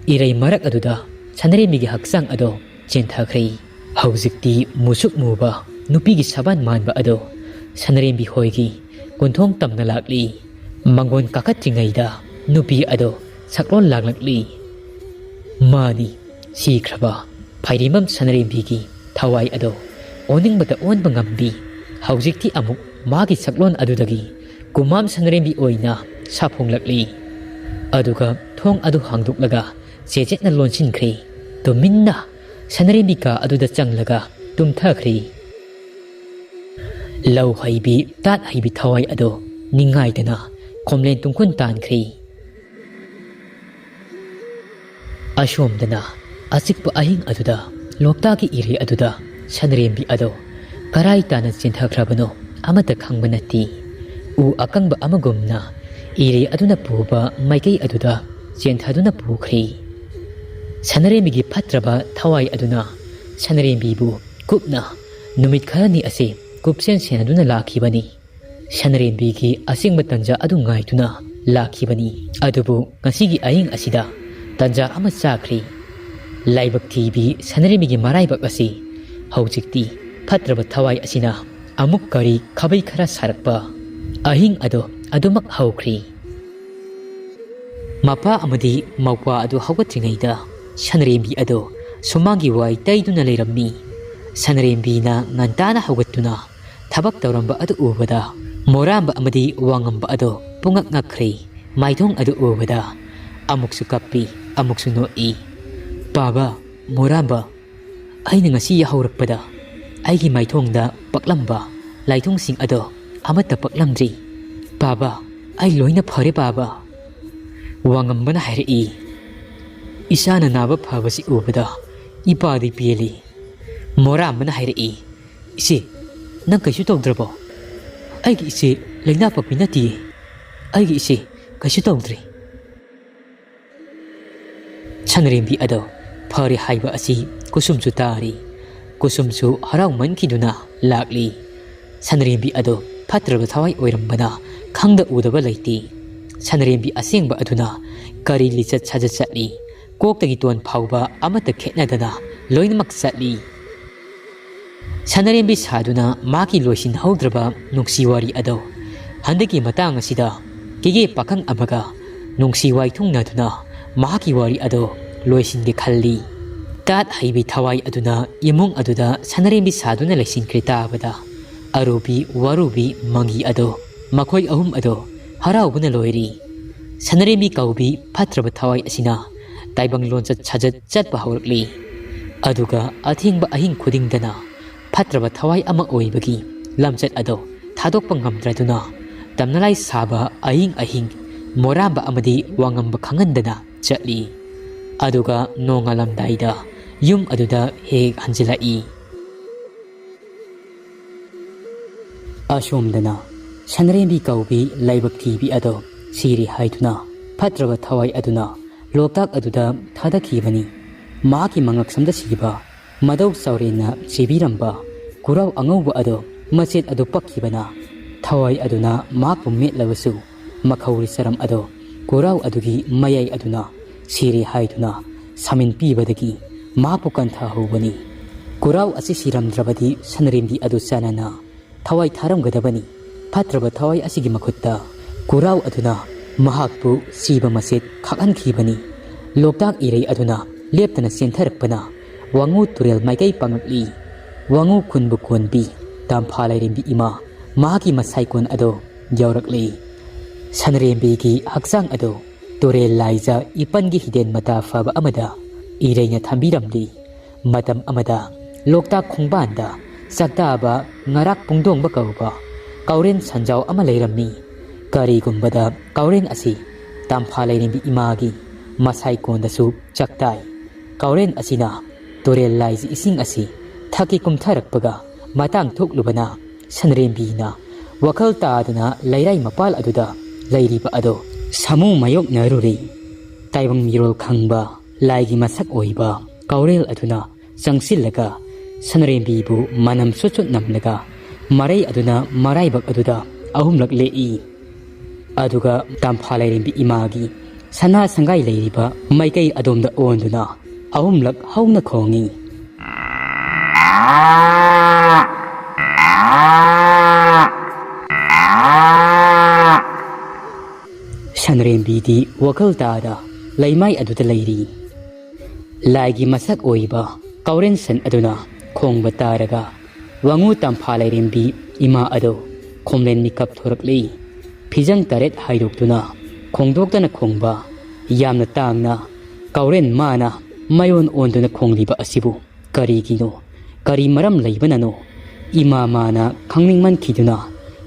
ꯏꯔꯩ ꯃꯔꯛ ꯑꯗꯨꯗ ꯁꯅꯔꯦꯝꯕꯤꯒꯤ ꯍꯛꯆꯥꯡ ꯑꯗꯨ ꯆꯦꯟꯊꯈ꯭ꯔꯦ꯫ ꯍꯧꯖꯤꯛꯇꯤ ꯃꯨꯁꯨꯛ ꯃꯨꯕ ꯅꯨꯄꯤꯒꯤ ꯁꯕꯥꯟ ꯃꯥꯟꯕ ꯑꯗꯨ ꯁꯅꯔꯦꯝꯕꯤ ꯍꯣꯏꯒꯤ ꯀꯨꯟꯊꯣꯡ ꯇꯝꯅ ꯂꯥꯛꯂꯤ꯫ ꯃꯪꯒꯣꯟ ꯀꯥꯈꯠꯇ꯭ꯔꯤꯉꯩꯗ ꯅꯨꯄꯤ ꯑꯗꯨ ꯁꯛꯂꯣꯟ ꯂꯥꯡꯂꯛꯂꯤ꯫ ꯃꯥꯅꯤ, ꯁꯤꯈ꯭ꯔꯕ ꯐꯥꯏꯔꯦꯝꯕꯝ ꯁꯅꯔꯦꯝꯕꯤꯒꯤ ꯊꯋꯥꯏ ꯑꯗꯨ ꯑꯣꯟꯅꯤꯡꯕꯗ ꯑꯣꯟꯕ ꯉꯝꯗꯦ꯫ ꯍꯧꯖꯤꯛꯇꯤ ꯑꯃꯨꯛ ꯃꯥꯒꯤ ꯁꯛꯂꯣꯟ ꯑꯗꯨꯗꯒꯤ ꯀꯨꯃꯥꯝ ꯁꯅꯔꯦꯝꯕꯤ ꯑꯣꯏꯅ ꯁꯥꯐꯣꯡꯂꯛꯂꯤ꯫ ꯑꯗꯨꯒ ꯊꯣꯡ ꯑꯗꯨ ꯍꯥꯡꯗꯣꯛꯂꯒ ꯆꯦꯆꯦꯠꯅ ꯂꯣꯟꯁꯤꯟꯈ꯭ꯔꯦ꯫ ꯇꯨꯃꯤꯟꯅ ꯁꯅꯔꯦꯝꯕꯤ ꯀꯥ ꯑꯗꯨꯗ ꯆꯪꯂꯒ ꯇꯨꯝꯊꯈ꯭ꯔꯦ꯫ ꯂꯧ ꯍꯩꯕꯤ, ꯇꯥꯠ ꯍꯩꯕꯤ ꯊꯋꯥꯏ ꯑꯗꯨ ꯅꯤꯡꯉꯥꯏꯗꯅ ꯈꯣꯝꯂꯦꯟ ꯇꯨꯡꯈꯨꯟ ꯇꯥꯟꯈ꯭ꯔꯦ꯫ ꯑꯁꯣꯝꯗꯅ ꯑꯆꯤꯛꯄ ꯑꯍꯤꯡ ꯑꯗꯨꯗ ꯂꯣꯛꯇꯥꯛꯀꯤ ꯏꯔꯩ ꯑꯗꯨꯗ ꯁꯟꯔꯦꯝꯕꯤ ꯑꯗꯨ ꯀꯔꯥꯏ ꯇꯥꯅ ꯆꯦꯟꯊꯈ꯭ꯔꯕꯅꯣ ꯑꯃꯠꯇ ꯈꯪꯕ ꯅꯠꯇꯦ꯫ ꯎ ꯑꯀꯪꯕ ꯑꯃꯒꯨꯝꯅ ꯏꯔꯩ ꯑꯗꯨꯅ ꯄꯨꯕ ꯃꯥꯏꯀꯩ ꯑꯗꯨꯗ ꯆꯦꯟꯊꯗꯨꯅ ꯄꯨꯈ꯭ꯔꯦ꯫ ꯁꯅꯔꯦꯝꯕꯤꯒꯤ ꯐꯠꯇ꯭ꯔꯕ ꯊꯋꯥꯏ ꯑꯗꯨꯅ ꯁꯅꯔꯦꯝꯕꯤꯕꯨ ꯀꯨꯞꯅ ꯅꯨꯃꯤꯠ ꯈꯔꯅꯤ ꯑꯁꯤ ꯀꯨꯞꯁꯦꯟ ꯁꯦꯟꯅꯗꯨꯅ ꯂꯥꯛꯈꯤꯕꯅꯤ꯫ ꯁꯅꯔꯦꯝꯕꯤꯒꯤ ꯑꯁꯦꯡꯕ ꯇꯟꯖꯥ ꯑꯗꯨ ꯉꯥꯏꯗꯨꯅ ꯂꯥꯛꯈꯤꯕꯅꯤ꯫ ꯑꯗꯨꯕꯨ ꯉꯁꯤꯒꯤ ꯑꯍꯤꯡ ꯑꯁꯤꯗ ꯇꯟꯖꯥ ꯑꯃ ꯆꯥꯈ꯭ꯔꯤ꯫ ꯂꯥꯏꯕꯛ ꯊꯤꯕꯤ ꯁꯅꯔꯦꯝꯕꯤꯒꯤ ꯃꯔꯥꯏꯕꯛ ꯑꯁꯤ ꯍꯧꯖꯤꯛꯇꯤ ꯐꯠꯇ꯭ꯔꯕ ꯊꯋꯥꯏ ꯑꯁꯤꯅ ꯑꯃꯨꯛ ꯀꯔꯤ ꯈꯥꯕꯩ ꯈꯔ ꯁꯥꯔꯛꯄ꯫ ꯑꯍꯤꯡ ꯑꯗꯣ ꯑꯗꯨꯃꯛ ꯍꯧꯈ꯭ꯔꯤ꯫ ꯃꯄꯥ ꯑꯃꯗꯤ ꯃꯧꯄ꯭ꯋꯥ ꯑꯗꯨ ꯍꯧꯒꯠꯇ꯭ꯔꯤꯉꯩꯗ ꯁꯅꯔꯦꯝꯕꯤ ꯑꯗꯨ ꯁꯨꯃꯥꯡꯒꯤ ꯋꯥꯏ ꯇꯩꯗꯨꯅ ꯂꯩꯔꯝꯃꯤ꯫ ꯁꯅꯔꯦꯝꯕꯤꯅ ꯉꯟꯇꯥꯅ ꯍꯧꯒꯠꯇꯨꯅ ꯊꯕꯛ ꯇꯧꯔꯝꯕ ꯑꯗꯨ ꯎꯕꯗ ꯃꯣꯔꯥꯝꯕ ꯑꯃꯗꯤ ꯋꯥꯉꯝꯕ ꯑꯗꯨ ꯄꯨꯡꯉꯛ ꯉꯛꯈ꯭ꯔꯦ꯫ ꯃꯥꯏꯊꯣꯡ ꯑꯗꯨ ꯎꯕꯗ ꯑꯃꯨꯛꯁꯨ ꯀꯞꯄꯤ, ꯑꯃꯨꯛꯁꯨ ꯅꯣꯛꯏ꯫ "ꯄꯥꯕ, ꯃꯣꯔꯥꯝꯕ, ꯑꯩꯅ ꯉꯁꯤ ꯌꯥꯍꯧꯔꯛꯄꯗ ꯑꯩꯒꯤ ꯃꯥꯏꯊꯣꯡꯗ ꯄꯛꯂꯝꯕ ꯂꯥꯏꯊꯣꯡꯁꯤꯡ ꯑꯗꯣ ꯑꯃꯠꯇ ꯄꯛꯂꯝꯗ꯭ꯔꯤ꯫ ꯄꯥꯕ, ꯑꯩ ꯂꯣꯏꯅ ꯐꯔꯦ ꯄꯥꯕ꯫" ꯋꯥꯉꯝꯕꯅ ꯍꯥꯏꯔꯛꯏ꯫ "ꯏꯆꯥꯅ ꯅꯥꯕ ꯐꯕꯁꯤ ꯎꯕꯗ ꯏꯄꯥꯗꯤ ꯄꯦꯜꯂꯤ꯫" ꯃꯣꯔꯥꯝꯕꯅ ꯍꯥꯏꯔꯛꯏ꯫ "ꯏꯆꯦ, ꯅꯪ ꯀꯩꯁꯨ ꯇꯧꯗ꯭ꯔꯕꯣ?" "ꯑꯩꯒꯤ ꯏꯆꯦ ꯂꯩꯅꯥ ꯄꯛꯄꯤ ꯅꯠꯇꯤꯌꯦ꯫ ꯑꯩꯒꯤ ꯏꯆꯦ ꯀꯩꯁꯨ ꯇꯧꯗ꯭ꯔꯤ꯫" ꯁꯅꯔꯦꯝꯕꯤ ꯑꯗꯣ ꯐꯔꯦ ꯍꯥꯏꯕ ꯑꯁꯤ ꯀꯨꯁꯨꯝꯁꯨ ꯇꯥꯔꯤ꯫ ꯀꯨꯁꯨꯝꯁꯨ ꯍꯔꯥꯎꯃꯟꯈꯤꯗꯨꯅ ꯂꯥꯛꯂꯤ꯫ ꯁꯅꯔꯦꯝꯕꯤ ꯑꯗꯣ ꯐꯠꯇ꯭ꯔꯕ ꯊꯋꯥꯏ ꯑꯣꯏꯔꯝꯕꯅ ꯈꯪꯗ ꯎꯗꯕ ꯂꯩꯇꯦ꯫ ꯁꯅꯔꯦꯝꯕꯤ ꯑꯁꯦꯡꯕ ꯑꯗꯨꯅ ꯀꯔꯤ ꯂꯤꯆꯠ ꯁꯥꯖꯠ ꯆꯠꯂꯤ, ꯀꯣꯛꯇꯒꯤ ꯇꯣꯟ ꯐꯥꯎꯕ ꯑꯃꯠꯇ ꯈꯦꯠꯅꯗꯅ ꯂꯣꯏꯅꯃꯛ ꯆꯠꯂꯤ꯫ ꯁꯅꯔꯦꯝꯕꯤ ꯁꯥꯗꯨꯅ ꯃꯍꯥꯛꯀꯤ ꯂꯣꯏꯁꯤꯟꯍꯧꯗ꯭ꯔꯕ ꯅꯨꯡꯁꯤ ꯋꯥꯔꯤ ꯑꯗꯣ ꯍꯟꯗꯛꯀꯤ ꯃꯇꯥꯡ ꯑꯁꯤꯗ ꯀꯦꯒꯦ ꯄꯥꯈꯪ ꯑꯃꯒ ꯅꯨꯡꯁꯤ ꯋꯥꯏꯊꯨꯡꯅꯗꯨꯅ ꯃꯍꯥꯛꯀꯤ ꯋꯥꯔꯤ ꯑꯗꯣ ꯂꯣꯏꯁꯤꯟꯒꯦ ꯈꯜꯂꯤ꯫ ꯇꯥꯠ ꯍꯩꯕꯤ ꯊꯋꯥꯏ ꯑꯗꯨꯅ ꯏꯃꯨꯡ ꯑꯗꯨꯗ ꯁꯅꯔꯦꯝꯕꯤ ꯁꯥꯗꯨꯅ ꯂꯩꯁꯤꯟꯈ꯭ꯔꯦ ꯇꯥꯕꯗ ꯑꯔꯨꯕꯤ, ꯋꯥꯔꯨꯕꯤ, ꯃꯪꯒꯤ ꯑꯗꯣ, ꯃꯈꯣꯏ ꯑꯍꯨꯝ ꯑꯗꯣ ꯍꯔꯥꯎꯕꯅ ꯂꯣꯏꯔꯤ꯫ ꯁꯅꯔꯦꯝꯕꯤ ꯀꯧꯕꯤ ꯐꯠꯇ꯭ꯔꯕ ꯊꯋꯥꯏ ꯑꯁꯤꯅ ꯇꯥꯏꯕꯪ ꯂꯣꯟꯆꯠ ꯁꯥꯖꯠ ꯆꯠꯄ ꯍꯧꯔꯛꯂꯤ꯫ ꯑꯗꯨꯒ ꯑꯊꯦꯡꯕ ꯑꯍꯤꯡ ꯈꯨꯗꯤꯡꯗꯅ ꯐꯠꯇ꯭ꯔꯕ ꯊꯋꯥꯏ ꯑꯃ ꯑꯣꯏꯕꯒꯤ ꯂꯝꯆꯠ ꯑꯗꯣ ꯊꯥꯗꯣꯛꯄ ꯉꯝꯗ꯭ꯔꯗꯨꯅ ꯇꯝꯅꯂꯥꯏ ꯁꯥꯕ ꯑꯍꯤꯡ ꯑꯍꯤꯡ ꯃꯣꯔꯥꯝꯕ ꯑꯃꯗꯤ ꯋꯥꯉꯝꯕ ꯈꯪꯍꯟꯗꯅ ꯆꯠꯂꯤ꯫ ꯑꯗꯨꯒ ꯅꯣꯡꯉꯥꯜꯂꯝꯗꯥꯏꯗ ꯌꯨꯝ ꯑꯗꯨꯗ ꯍꯦꯛ ꯍꯦꯛ ꯍꯟꯖꯤꯜꯂꯛꯏ꯫ ꯑꯁꯣꯝꯗꯅ ꯁꯅꯔꯦꯝꯕꯤ ꯀꯧꯕꯤ ꯂꯥꯏꯕꯛ ꯊꯤꯕꯤ ꯑꯗꯣ ꯁꯤꯔꯦ ꯍꯥꯏꯗꯨꯅ ꯐꯠꯇ꯭ꯔꯕ ꯊꯋꯥꯏ ꯑꯗꯨꯅ ꯂꯣꯛꯇꯥꯛ ꯑꯗꯨꯗ ꯊꯥꯗꯈꯤꯕꯅꯤ꯫ ꯃꯍꯥꯛꯀꯤ ꯃꯉꯛꯁꯝꯗ ꯁꯤꯕ ꯃꯗꯧ ꯆꯥꯎꯔꯦꯟꯅ ꯁꯤꯕꯤꯔꯝꯕ ꯈꯨꯔꯥꯎ ꯑꯉꯧꯕ ꯑꯗꯣ ꯃꯆꯦꯠ ꯑꯗꯨ ꯄꯛꯈꯤꯕꯅ ꯊꯋꯥꯏ ꯑꯗꯨꯅ ꯃꯍꯥꯛꯄꯨ ꯃꯦꯠꯂꯕꯁꯨ, ꯃꯈꯧꯔꯤ ꯆꯔꯝ ꯑꯗꯣ ꯀꯨꯔꯥꯎ ꯑꯗꯨꯒꯤ ꯃꯌꯥꯏ ꯑꯗꯨꯅ ꯁꯤꯔꯦ ꯍꯥꯏꯗꯨꯅ ꯁꯥꯃꯤꯟ ꯄꯤꯕꯗꯒꯤ ꯃꯍꯥꯛꯄꯨ ꯀꯟꯊꯍꯧꯕꯅꯤ꯫ ꯀꯨꯔꯥꯎ ꯑꯁꯤ ꯁꯤꯔꯝꯗ꯭ꯔꯕꯗꯤ ꯁꯟꯔꯦꯝꯕꯤ ꯑꯗꯨ ꯆꯥꯅꯅ ꯊꯋꯥꯏ ꯊꯥꯔꯝꯒꯗꯕꯅꯤ꯫ ꯐꯠꯇ꯭ꯔꯕ ꯊꯋꯥꯏ ꯑꯁꯤꯒꯤ ꯃꯈꯨꯠꯇ ꯀꯨꯔꯥꯎ ꯑꯗꯨꯅ ꯃꯍꯥꯛꯄꯨ ꯁꯤꯕ ꯃꯁꯦꯠ ꯈꯥꯛꯍꯟꯈꯤꯕꯅꯤ꯫ ꯂꯣꯛꯇꯥꯛ ꯏꯔꯩ ꯑꯗꯨꯅ ꯂꯦꯞꯇꯅ ꯆꯦꯟꯊꯔꯛꯄꯅ ꯋꯥꯉꯨ ꯇꯨꯔꯦꯜ ꯃꯥꯏꯀꯩ ꯄꯥꯡꯂꯛꯂꯤ꯫ ꯋꯥꯉꯨ ꯈꯨꯟꯕꯨ ꯀꯣꯟꯕꯤ ꯇꯝꯐꯥ ꯂꯥꯏꯔꯦꯝꯕꯤ ꯏꯃꯥ ꯃꯍꯥꯛꯀꯤ ꯃꯁꯥꯏꯀꯣꯟ ꯑꯗꯨ ꯌꯧꯔꯛꯂꯤ꯫ ꯁꯟꯔꯦꯝꯕꯤꯒꯤ ꯍꯛꯆꯥꯡ ꯑꯗꯨ ꯇꯨꯔꯦꯜ ꯂꯥꯏꯖ ꯏꯄꯟꯒꯤ ꯍꯤꯗꯦꯟ ꯃꯇꯥ ꯐꯕ ꯑꯃꯗ ꯏꯔꯩꯅ ꯊꯝꯕꯤꯔꯝꯂꯤ꯫ ꯃꯇꯝ ꯑꯃꯗ ꯂꯣꯛꯇꯥꯛ ꯈꯣꯡꯕꯥꯟꯗ ꯆꯥꯛꯇꯥꯕ ꯉꯔꯥꯛ ꯄꯨꯡꯗꯣꯡꯕ ꯀꯧꯕ ꯀꯥꯎꯔꯦꯟ ꯁꯟꯖꯥꯎ ꯑꯃ ꯂꯩꯔꯝꯃꯤ꯫ ꯀꯔꯤꯒꯨꯝꯕꯗ ꯀꯥꯎꯔꯦꯟ ꯑꯁꯤ ꯇꯝꯐꯥ ꯂꯥꯏꯔꯦꯝꯕꯤ ꯏꯃꯥꯒꯤ ꯃꯁꯥꯏꯀꯣꯟꯗꯁꯨ ꯆꯥꯛꯇꯥꯏ꯫ ꯀꯥꯎꯔꯦꯟ ꯑꯁꯤꯅ ꯇꯨꯔꯦꯜ ꯂꯥꯏꯒꯤ ꯏꯁꯤꯡ ꯑꯁꯤ ꯊꯛꯀꯤ ꯀꯨꯝꯊꯔꯛꯄꯒ ꯃꯇꯥꯡ ꯊꯣꯛꯂꯨꯕꯅ ꯁꯟꯔꯦꯝꯕꯤꯅ ꯋꯥꯈꯜ ꯇꯥꯗꯅ ꯂꯩꯔꯥꯏ ꯃꯄꯥꯜ ꯑꯗꯨꯗ ꯂꯩꯔꯤꯕ ꯑꯗꯨ ꯁꯥꯃꯨ ꯃꯥꯌꯣꯛꯅꯔꯨꯔꯦ꯫ ꯇꯥꯏꯕꯪ ꯃꯤꯔꯣꯜ ꯈꯪꯕ ꯂꯥꯏꯒꯤ ꯃꯁꯛ ꯑꯣꯏꯕ ꯀꯥꯎꯔꯦꯜ ꯑꯗꯨꯅ ꯆꯪꯁꯤꯜꯂꯒ ꯁꯟꯔꯦꯝꯕꯤꯕꯨ ꯃꯅꯝ ꯁꯨꯠ ꯁꯨꯠ ꯅꯝꯂꯒ ꯃꯔꯩ ꯑꯗꯨꯅ ꯃꯔꯥꯏꯕꯛ ꯑꯗꯨꯗ ꯑꯍꯨꯝꯂꯛ ꯂꯦꯛꯏ꯫ ꯑꯗꯨꯒ ꯇꯝꯐꯥ ꯂꯥꯏꯔꯦꯝꯕꯤ ꯏꯃꯥꯒꯤ ꯁꯅꯥ ꯁꯪꯒꯥꯏ ꯂꯩꯔꯤꯕ ꯃꯥꯏꯀꯩ ꯑꯗꯣꯝꯗ ꯑꯣꯟꯗꯨꯅ ꯑꯍꯨꯝꯂꯛ ꯍꯧꯅ ꯈꯣꯡꯏ꯫ ꯁꯟꯔꯦꯝꯕꯤꯗꯤ ꯋꯥꯈꯜ ꯇꯥꯗ ꯂꯩꯃꯥꯏ ꯑꯗꯨꯗ ꯂꯩꯔꯤ꯫ ꯂꯥꯏꯒꯤ ꯃꯁꯛ ꯑꯣꯏꯕ ꯀꯥꯎꯔꯦꯟ ꯁꯟ ꯑꯗꯨꯅ ꯈꯣꯡꯕ ꯇꯥꯔꯒ ꯋꯥꯉꯨ ꯇꯝꯐꯥ ꯂꯥꯏꯔꯦꯝꯕꯤ ꯏꯃꯥ ꯑꯗꯨ ꯈꯣꯝꯂꯦꯟ ꯃꯤꯀꯞ ꯊꯣꯔꯛꯂꯤ꯫ ꯐꯤꯖꯪ ꯇꯔꯦꯠ ꯍꯥꯏꯗꯣꯛꯇꯨꯅ ꯈꯣꯡꯗꯣꯛꯇꯅ ꯈꯣꯡꯕ, ꯌꯥꯝꯅ ꯇꯥꯡꯅ ꯀꯥꯎꯔꯦꯟ ꯃꯥꯅ ꯃꯌꯣꯟ ꯑꯣꯟꯗꯨꯅ ꯈꯣꯡꯂꯤꯕ ꯑꯁꯤꯕꯨ ꯀꯔꯤꯒꯤꯅꯣ? ꯀꯔꯤ ꯃꯔꯝ ꯂꯩꯕꯅꯅꯣ? ꯏꯃꯥ ꯃꯥꯅ ꯈꯪꯅꯤꯡꯃꯟꯈꯤꯗꯨꯅ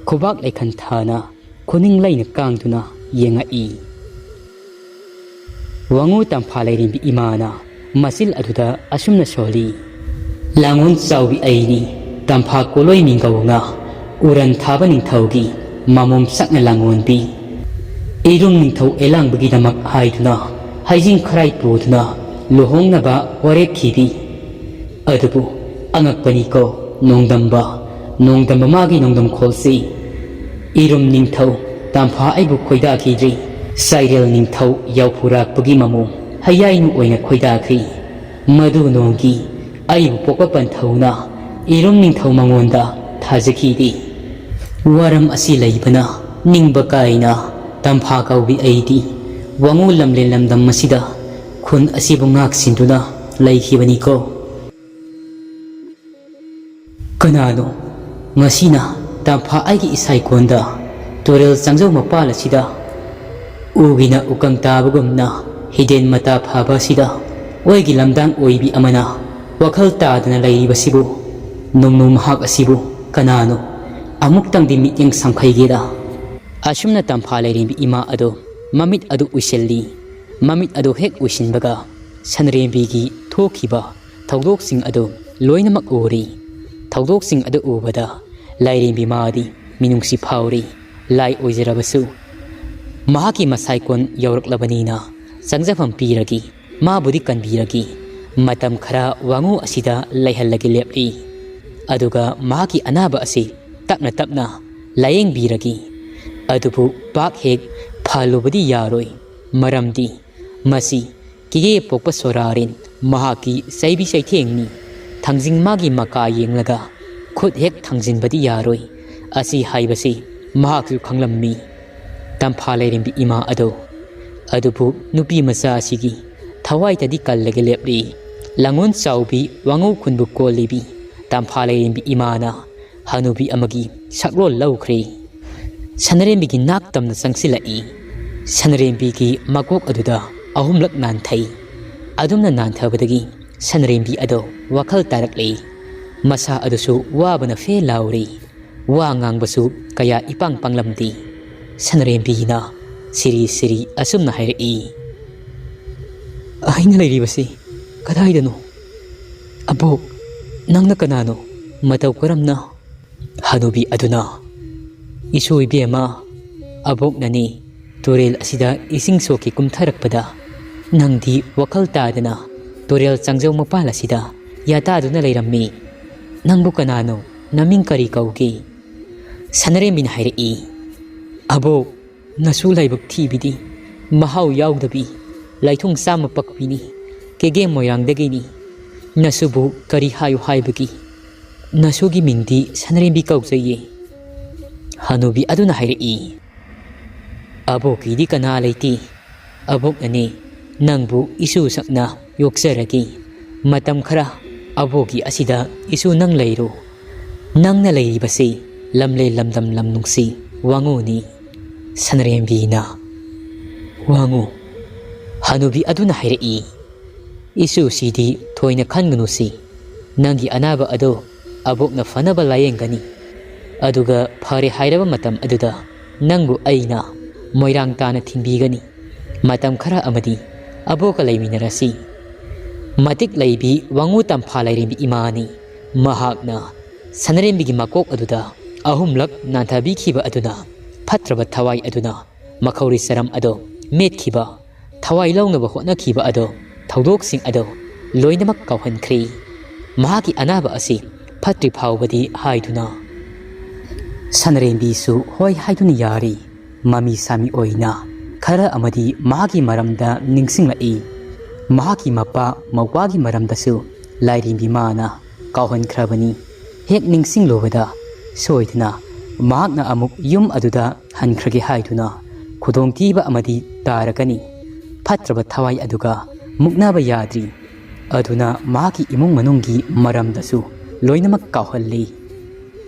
ꯈꯨꯕꯥꯛ ꯂꯩꯈꯟ ꯊꯥꯅ ꯈꯨꯅꯤꯡ ꯂꯩꯅ ꯀꯥꯡꯗꯨꯅ ꯌꯦꯡꯉꯛꯏ꯫ ꯋꯥꯉꯨ ꯇꯝꯐꯥ ꯂꯥꯏꯔꯦꯝꯕꯤ ꯏꯃꯥꯅ ꯃꯆꯤꯜ ꯑꯗꯨꯗ ꯑꯁꯨꯝꯅ ꯁꯣꯜꯂꯤ, "ꯂꯥꯡꯑꯣꯟ ꯆꯥꯎꯕꯤ ꯑꯩꯅꯤ, ꯇꯝꯐꯥ ꯀꯣꯂꯣꯏ ꯃꯤꯡꯒꯧꯅ ꯎꯔꯟ ꯊꯥꯕ ꯅꯤꯡꯊꯧꯒꯤ ꯃꯃꯣꯝ ꯁꯛꯅ ꯂꯥꯡꯑꯣꯟꯕꯤ꯫ ꯏꯔꯨꯝ ꯅꯤꯡꯊꯧ ꯑꯦꯂꯥꯡꯕꯒꯤꯗꯃꯛ ꯍꯥꯏꯗꯨꯅ ꯍꯩꯖꯤꯡ ꯈꯔꯥꯏ ꯄꯨꯗꯨꯅ ꯂꯨꯍꯣꯡꯅꯕ ꯋꯥꯔꯦꯞꯈꯤꯕꯤ꯫ ꯑꯗꯨꯕꯨ ꯑꯉꯛꯄꯅꯤꯀꯣ, ꯅꯣꯡꯗꯝꯕ, ꯅꯣꯡꯗꯝꯕ ꯃꯥꯒꯤ ꯅꯣꯡꯗꯝ ꯈꯣꯜꯁꯤ ꯏꯔꯨꯝ ꯅꯤꯡꯊꯧ ꯇꯝꯐꯥ ꯑꯩꯕꯨ ꯈꯣꯏꯗꯥꯈꯤꯗ꯭ꯔꯤ꯫ ꯆꯥꯏꯔꯦꯜ ꯅꯤꯡꯊꯧ ꯌꯥꯎꯐꯨꯔꯥꯛꯄꯒꯤ ꯃꯃꯣ ꯍꯌꯥꯏꯅꯨ ꯑꯣꯏꯅ ꯈꯣꯏꯗꯥꯈ꯭ꯔꯤ꯫ ꯃꯗꯨ ꯅꯣꯡꯒꯤ ꯑꯩꯕꯨ ꯄꯣꯛꯄ ꯄꯟꯊꯧꯅ ꯏꯔꯨꯝ ꯅꯤꯡꯊꯧ ꯃꯉꯣꯟꯗ ꯊꯥꯖꯈꯤꯗꯦ꯫ ꯋꯥꯔꯝ ꯑꯁꯤ ꯂꯩꯕꯅ ꯅꯤꯡꯕ ꯀꯥꯏꯅ ꯇꯝꯐꯥ ꯀꯧꯕꯤ ꯑꯩꯗꯤ ꯋꯥꯉꯨ ꯂꯝꯂꯦꯟ ꯂꯝꯗꯝ ꯑꯁꯤꯗ ꯈꯨꯟ ꯑꯁꯤꯕꯨ ꯉꯥꯛꯁꯤꯟꯗꯨꯅ ꯂꯩꯈꯤꯕꯅꯤꯀꯣ꯫ ꯀꯅꯥꯅꯣ ꯉꯁꯤꯅ ꯇꯝꯐꯥ ꯑꯩꯒꯤ ꯏꯁꯥꯏꯀꯣꯟꯗ ꯇꯨꯔꯦꯜ ꯆꯪꯖꯧ ꯃꯄꯥꯜ ꯑꯁꯤꯗ ꯎꯒꯤꯅ ꯎꯀꯪ ꯇꯥꯕꯒꯨꯝꯅ ꯍꯤꯗꯦꯟ ꯃꯇꯥ ꯐꯥꯕ ꯑꯁꯤꯗ ꯑꯣꯏꯒꯤ ꯂꯝꯗꯥꯡ ꯑꯣꯏꯕꯤ ꯑꯃꯅ ꯋꯥꯈꯜ ꯇꯥꯗꯅ ꯂꯩꯔꯤꯕꯁꯤꯕꯨ? ꯅꯣꯡꯅꯨ ꯃꯍꯥꯛ ꯑꯁꯤꯕꯨ ꯀꯅꯥꯅꯣ? ꯑꯃꯨꯛꯇꯪꯗꯤ ꯃꯤꯠꯌꯦꯡ ꯁꯝꯈꯩꯒꯦꯗ꯫ ꯑꯁꯨꯝꯅ ꯇꯝꯐꯥ ꯂꯩꯔꯦꯝꯕꯤ ꯏꯃꯥ ꯑꯗꯣ ꯃꯃꯤꯠ ꯑꯗꯨ ꯎꯏꯁꯤꯜꯂꯤ꯫ ꯃꯃꯤꯠ ꯑꯗꯨ ꯍꯦꯛ ꯎꯏꯁꯤꯟꯕꯒ ꯁꯟꯔꯦꯝꯕꯤꯒꯤ ꯊꯣꯛꯈꯤꯕ ꯊꯧꯗꯣꯛꯁꯤꯡ ꯑꯗꯨ ꯂꯣꯏꯅꯃꯛ ꯎꯔꯤ꯫ ꯊꯧꯗꯣꯛꯁꯤꯡ ꯑꯗꯨ ꯎꯕꯗ ꯂꯥꯏꯔꯦꯝꯕꯤ ꯃꯥꯗꯤ ꯃꯤꯅꯨꯡꯁꯤ ꯐꯥꯎꯔꯤ꯫ ꯂꯥꯏ ꯑꯣꯏꯖꯔꯕꯁꯨ ꯃꯍꯥꯛꯀꯤ ꯃꯁꯥꯏꯀꯣꯟ ꯌꯧꯔꯛꯂꯕꯅꯤꯅ ꯆꯪꯖꯐꯝ ꯄꯤꯔꯒꯦ, ꯃꯥꯕꯨꯗꯤ ꯀꯟꯕꯤꯔꯒꯦ꯫ ꯃꯇꯝ ꯈꯔ ꯋꯥꯉꯨ ꯑꯁꯤꯗ ꯂꯩꯍꯜꯂꯒꯦ ꯂꯦꯞꯂꯤ꯫ ꯑꯗꯨꯒ ꯃꯍꯥꯛꯀꯤ ꯑꯅꯥꯕ ꯑꯁꯤ ꯇꯞꯅ ꯇꯞꯅ ꯂꯥꯌꯦꯡꯕꯤꯔꯒꯦ꯫ ꯑꯗꯨꯕꯨ ꯄꯥꯛ ꯍꯦꯛ ꯐꯍꯜꯂꯨꯕꯗꯤ ꯌꯥꯔꯣꯏ꯫ ꯃꯔꯝꯗꯤ ꯃꯁꯤ ꯀꯤꯒꯦ ꯄꯣꯛꯄ ꯁꯣꯔꯥꯔꯦꯟ ꯃꯍꯥꯛꯀꯤ ꯆꯩꯕꯤ ꯆꯩꯊꯦꯡꯅꯤ꯫ ꯊꯥꯡꯖꯤꯡ ꯃꯥꯒꯤ ꯃꯀꯥ ꯌꯦꯡꯂꯒ ꯈꯨꯠ ꯍꯦꯛ ꯊꯥꯡꯖꯤꯟꯕꯗꯤ ꯌꯥꯔꯣꯏ꯫ ꯑꯁꯤ ꯍꯥꯏꯕꯁꯤ ꯃꯍꯥꯛꯁꯨ ꯈꯪꯂꯝꯃꯤ꯫ ꯇꯝꯐꯥ ꯂꯩꯔꯦꯝꯕꯤ ꯏꯃꯥ ꯑꯗꯣ꯫ ꯑꯗꯨꯕꯨ ꯅꯨꯄꯤ ꯃꯆꯥ ꯑꯁꯤꯒꯤ ꯊꯋꯥꯏꯗꯗꯤ ꯀꯜꯂꯒ ꯂꯦꯞꯂꯤ꯫ ꯂꯥꯡꯉꯣꯟ ꯆꯥꯎꯕꯤ ꯋꯥꯉꯧ ꯈꯨꯟꯕꯨ ꯀꯣꯜꯂꯤꯕꯤ ꯇꯝꯐꯥ ꯂꯩꯔꯦꯝꯕꯤ ꯏꯃꯥꯅ ꯍꯅꯨꯕꯤ ꯑꯃꯒꯤ ꯁꯛꯂꯣꯟ ꯂꯧꯈ꯭ꯔꯦ꯫ ꯁꯅꯔꯦꯝꯕꯤꯒꯤ ꯅꯥꯛ ꯇꯝꯅ ꯆꯪꯁꯤꯜꯂꯛꯏ꯫ ꯁꯅꯔꯦꯝꯕꯤꯒꯤ ꯃꯀꯣꯛ ꯑꯗꯨꯗ ꯑꯍꯨꯝꯂꯛ ꯅꯥꯟꯊꯩ꯫ ꯑꯗꯨꯝꯅ ꯅꯥꯟꯊꯕꯗꯒꯤ ꯁꯅꯔꯦꯝꯕꯤ ꯑꯗꯣ ꯋꯥꯈꯜ ꯇꯥꯔꯛꯂꯦ꯫ ꯃꯁꯥ ꯑꯗꯨꯁꯨ ꯋꯥꯕꯅ ꯐꯦ ꯂꯥꯎꯔꯦ꯫ ꯋꯥ ꯉꯥꯡꯕꯁꯨ ꯀꯌꯥ ꯏꯄꯥꯡ ꯄꯥꯡꯂꯝꯗꯦ꯫ ꯁꯅꯔꯦꯝꯕꯤꯅ ꯁꯤꯔꯤ ꯁꯤꯔꯤ ꯑꯁꯨꯝꯅ ꯍꯥꯏꯔꯛꯏ, "ꯑꯩꯅ ꯂꯩꯔꯤꯕꯁꯤ ꯀꯗꯥꯏꯗꯅꯣ? ꯑꯕꯣꯛ, ꯅꯪꯅ ꯀꯅꯥꯅꯣ? ꯃꯇꯧ ꯀꯔꯝꯅ?" ꯍꯅꯨꯕꯤ ꯑꯗꯨꯅ, "ꯏꯁꯨ ꯏꯕꯦꯝꯃ, ꯑꯕꯣꯛꯅꯅꯤ ꯇꯨꯔꯦꯜ ꯑꯁꯤꯗ ꯏꯁꯤꯡ ꯁꯣꯛꯀꯤ ꯀꯨꯝꯊꯔꯛꯄꯗ ꯅꯪꯗꯤ ꯋꯥꯈꯜ ꯇꯥꯗꯅ ꯇꯨꯔꯦꯜ ꯆꯪꯖꯧ ꯃꯄꯥꯜ ꯑꯁꯤꯗ ꯌꯥꯇꯥꯗꯨꯅ ꯂꯩꯔꯝꯃꯤ꯫ ꯅꯪꯕꯨ ꯀꯅꯥꯅꯣ? ꯅꯃꯤꯡ ꯀꯔꯤ ꯀꯧꯒꯦ?" ꯁꯅꯔꯦꯝꯕꯤꯅ ꯍꯥꯏꯔꯛꯏ, "ꯑꯕꯣꯛ, ꯅꯁꯨ ꯂꯥꯏꯕꯛ ꯊꯤꯕꯤꯗꯤ ꯃꯍꯥꯎ ꯌꯥꯎꯗꯕꯤ, ꯂꯥꯏꯊꯨꯡ ꯆꯥꯝꯃ ꯄꯛꯄꯤꯅꯤ, ꯀꯦꯒꯦ ꯃꯣꯏꯔꯥꯡꯗꯒꯤꯅꯤ꯫ ꯅꯁꯨꯕꯨ ꯀꯔꯤ ꯍꯥꯏꯌꯨ ꯍꯥꯏꯕꯒꯤ? ꯅꯁꯨꯒꯤ ꯃꯤꯡꯗꯤ ꯁꯅꯔꯦꯝꯕꯤ ꯀꯧꯖꯩꯌꯦ꯫" ꯍꯅꯨꯕꯤ ꯑꯗꯨꯅ ꯍꯥꯏꯔꯛꯏ, "ꯑꯕꯣꯛꯀꯤꯗꯤ ꯀꯅꯥ ꯂꯩꯇꯦ꯫ ꯑꯕꯣꯛꯅꯅꯦ ꯅꯪꯕꯨ ꯏꯁꯨ ꯁꯛꯅ ꯌꯣꯛꯆꯔꯒꯦ꯫ ꯃꯇꯝ ꯈꯔ ꯑꯕꯣꯛꯀꯤ ꯑꯁꯤꯗ ꯏꯁꯨ ꯅꯪ ꯂꯩꯔꯣ꯫ ꯅꯪꯅ ꯂꯩꯔꯤꯕꯁꯤ ꯂꯝꯂꯦ ꯂꯝꯗꯝ ꯂꯝ ꯅꯨꯡꯁꯤ ꯋꯥꯉꯨꯅꯤ꯫" ꯁꯅꯔꯦꯝꯕꯤꯅ, "ꯋꯥꯉꯨ?" ꯍꯅꯨꯕꯤ ꯑꯗꯨꯅ ꯍꯥꯏꯔꯛꯏ, "ꯏꯁꯨꯁꯤꯗꯤ ꯊꯣꯏꯅ ꯈꯟꯒꯅꯨꯁꯤ꯫ ꯅꯪꯒꯤ ꯑꯅꯥꯕ ꯑꯗꯣ ꯑꯕꯣꯛꯅ ꯐꯅꯕ ꯂꯥꯌꯦꯡꯒꯅꯤ꯫ ꯑꯗꯨꯒ ꯐꯔꯦ ꯍꯥꯏꯔꯕ ꯃꯇꯝ ꯑꯗꯨꯗ ꯅꯪꯕꯨ ꯑꯩꯅ ꯃꯣꯏꯔꯥꯡ ꯇꯥꯅ ꯊꯤꯟꯕꯤꯒꯅꯤ꯫ ꯃꯇꯝ ꯈꯔ ꯑꯃꯗꯤ ꯑꯕꯣꯛꯀ ꯂꯩꯃꯤꯟꯅꯔꯁꯤ꯫" ꯃꯇꯤꯛ ꯂꯩꯕꯤ ꯋꯥꯉꯨ ꯇꯝꯐꯥ ꯂꯥꯏꯔꯦꯝꯕꯤ ꯏꯃꯥꯅꯤ꯫ ꯃꯍꯥꯛꯅ ꯁꯅꯔꯦꯝꯕꯤꯒꯤ ꯃꯀꯣꯛ ꯑꯗꯨꯗ ꯑꯍꯨꯝꯂꯛ ꯅꯥꯟꯊꯕꯤꯈꯤꯕ ꯑꯗꯨꯅ ꯐꯠꯇ꯭ꯔꯕ ꯊꯋꯥꯏ ꯑꯗꯨꯅ ꯃꯈꯧꯔꯤ ꯆꯔꯝ ꯑꯗꯣ ꯃꯦꯠꯈꯤꯕ, ꯊꯋꯥꯏ ꯂꯧꯅꯕ ꯍꯣꯠꯅꯈꯤꯕ ꯑꯗꯣ, ꯊꯧꯗꯣꯛꯁꯤꯡ ꯑꯗꯣ ꯂꯣꯏꯅꯃꯛ ꯀꯥꯎꯍꯟꯈ꯭ꯔꯦ꯫ ꯃꯍꯥꯛꯀꯤ ꯑꯅꯥꯕ ꯑꯁꯤ ꯐꯠꯇ꯭ꯔꯤ ꯐꯥꯎꯕꯗꯤ ꯍꯥꯏꯗꯨꯅ꯫ ꯁꯅꯔꯦꯝꯕꯤꯁꯨ ꯍꯣꯏ ꯍꯥꯏꯗꯨꯅ ꯌꯥꯔꯦ꯫ ꯃꯃꯤ ꯁꯥꯃꯤ ꯑꯣꯏꯅ ꯈꯔ ꯑꯃꯗꯤ ꯃꯍꯥꯛꯀꯤ ꯃꯔꯝꯗ ꯅꯤꯡꯁꯤꯡꯂꯛꯏ꯫ ꯃꯍꯥꯛꯀꯤ ꯃꯄꯥ ꯃꯧꯄ꯭ꯋꯥꯒꯤ ꯃꯔꯝꯗꯁꯨ ꯂꯥꯏꯔꯦꯝꯕꯤ ꯃꯥꯅ ꯀꯥꯎꯍꯟꯈ꯭ꯔꯕꯅꯤ꯫ ꯍꯦꯛ ꯅꯤꯡꯁꯤꯡꯂꯨꯕꯗ ꯁꯣꯏꯗꯅ ꯃꯍꯥꯛꯅ ꯑꯃꯨꯛ ꯌꯨꯝ ꯑꯗꯨꯗ ꯍꯟꯈ꯭ꯔꯒꯦ ꯍꯥꯏꯗꯨꯅ ꯈꯨꯗꯣꯡꯊꯤꯕ ꯑꯃꯗꯤ ꯇꯥꯔꯒꯅꯤ꯫ ꯐꯠꯇ꯭ꯔꯕ ꯊꯋꯥꯏ ꯑꯗꯨꯒ ꯃꯨꯛꯅꯕ ꯌꯥꯗ꯭ꯔꯤ꯫ ꯑꯗꯨꯅ ꯃꯍꯥꯛꯀꯤ ꯏꯃꯨꯡ ꯃꯅꯨꯡꯒꯤ ꯃꯔꯝꯗꯁꯨ ꯂꯣꯏꯅꯃꯛ ꯀꯥꯎꯍꯜꯂꯤ꯫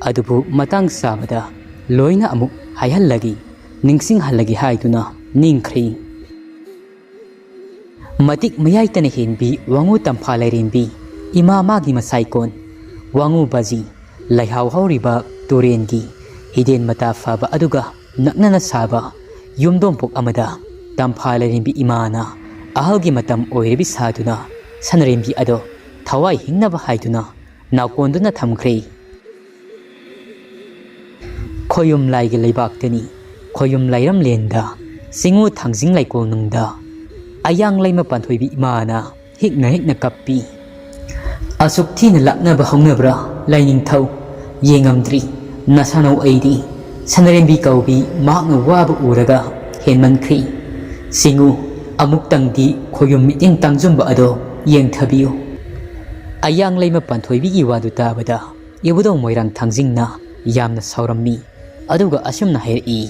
ꯑꯗꯨꯕꯨ ꯃꯇꯥꯡ ꯆꯥꯕꯗ ꯂꯣꯏꯅ ꯑꯃꯨꯛ ꯍꯥꯏꯍꯜꯂꯒꯦ, ꯅꯤꯡꯁꯤꯡꯍꯜꯂꯒꯦ ꯍꯥꯏꯗꯨꯅ ꯅꯤꯡꯈ꯭ꯔꯦ꯫ ꯃꯇꯤꯛ ꯃꯌꯥꯏꯇꯅ ꯍꯦꯟꯕꯤ ꯋꯥꯉꯨ ꯇꯝꯐꯥ ꯂꯥꯏꯔꯦꯝꯕꯤ ꯏꯃꯥ ꯃꯥꯒꯤ ꯃꯁꯥꯏꯀꯣꯟ ꯋꯥꯉꯨ ꯕꯥꯖꯤ ꯂꯩꯍꯥꯎ ꯍꯧꯔꯤꯕ ꯇꯨꯔꯦꯟꯒꯤ ꯍꯤꯗꯦꯟ ꯃꯇꯥ ꯐꯕ ꯑꯗꯨꯒ ꯅꯛꯅꯅ ꯁꯥꯕ ꯌꯨꯝꯗꯣꯡꯄꯣꯛ ꯑꯃꯗ ꯇꯝꯐꯥ ꯂꯥꯏꯔꯦꯝꯕꯤ ꯏꯃꯥꯅ ꯑꯍꯜꯒꯤ ꯃꯇꯝ ꯑꯣꯏꯔꯕꯤ ꯁꯥꯗꯨꯅ ꯁꯅꯔꯦꯝꯕꯤ ꯑꯗꯣ ꯊꯋꯥꯏ ꯍꯤꯡꯅꯕ ꯍꯥꯏꯗꯨꯅ ꯅꯥꯎꯀꯣꯟꯗꯨꯅ ꯊꯝꯈ꯭ꯔꯦ꯫ ꯈꯣꯌꯨꯝ ꯂꯥꯏꯒꯤ ꯂꯩꯕꯥꯛꯇꯅꯤ, ꯈꯣꯌꯨꯝ ꯂꯥꯏꯔꯝꯂꯦꯟꯗ, ꯆꯤꯡꯉꯨ ꯊꯥꯡꯖꯤꯡ ꯂꯩꯀꯣꯜꯅꯨꯡꯗ, ꯑꯌꯥꯡ ꯂꯩꯃ ꯄꯥꯟꯊꯣꯏꯕꯤ ꯏꯃꯥꯅ ꯍꯤꯛꯅ ꯍꯤꯛꯅ ꯀꯞꯄꯤ꯫ ꯑꯁꯨꯛ ꯊꯤꯅ ꯂꯥꯛꯅꯕ ꯍꯧꯅꯕ꯭ꯔꯥ ꯂꯥꯏꯅꯤꯡꯊꯧ? ꯌꯦꯡꯉꯝꯗ꯭ꯔꯤ꯫ "ꯅꯁꯥꯅꯧ ꯑꯩꯗꯤ ꯁꯅꯔꯦꯝꯕꯤ ꯀꯧꯕꯤ ꯃꯍꯥꯛꯅ ꯋꯥꯕ ꯎꯔꯒ ꯍꯦꯟꯃꯟꯈ꯭ꯔꯦ꯫ ꯁꯤꯡꯉꯨ, ꯑꯃꯨꯛꯇꯪꯗꯤ ꯈꯣꯌꯨꯝ ꯃꯤꯠꯌꯦꯡ ꯇꯥꯡꯖꯨꯝꯕ ꯑꯗꯣ ꯌꯦꯡꯊꯕꯤꯌꯨ"꯫ ꯑꯌꯥꯡ ꯂꯩꯃ ꯄꯥꯟꯊꯣꯏꯕꯤꯒꯤ ꯋꯥꯗꯨ ꯇꯥꯕꯗ ꯏꯕꯨꯙꯧ ꯃꯣꯏꯔꯥꯡ ꯊꯥꯡꯖꯤꯡꯅ ꯌꯥꯝꯅ ꯁꯥꯎꯔꯝꯃꯤ꯫ ꯑꯗꯨꯒ ꯑꯁꯨꯝꯅ ꯍꯥꯏꯔꯛꯏ,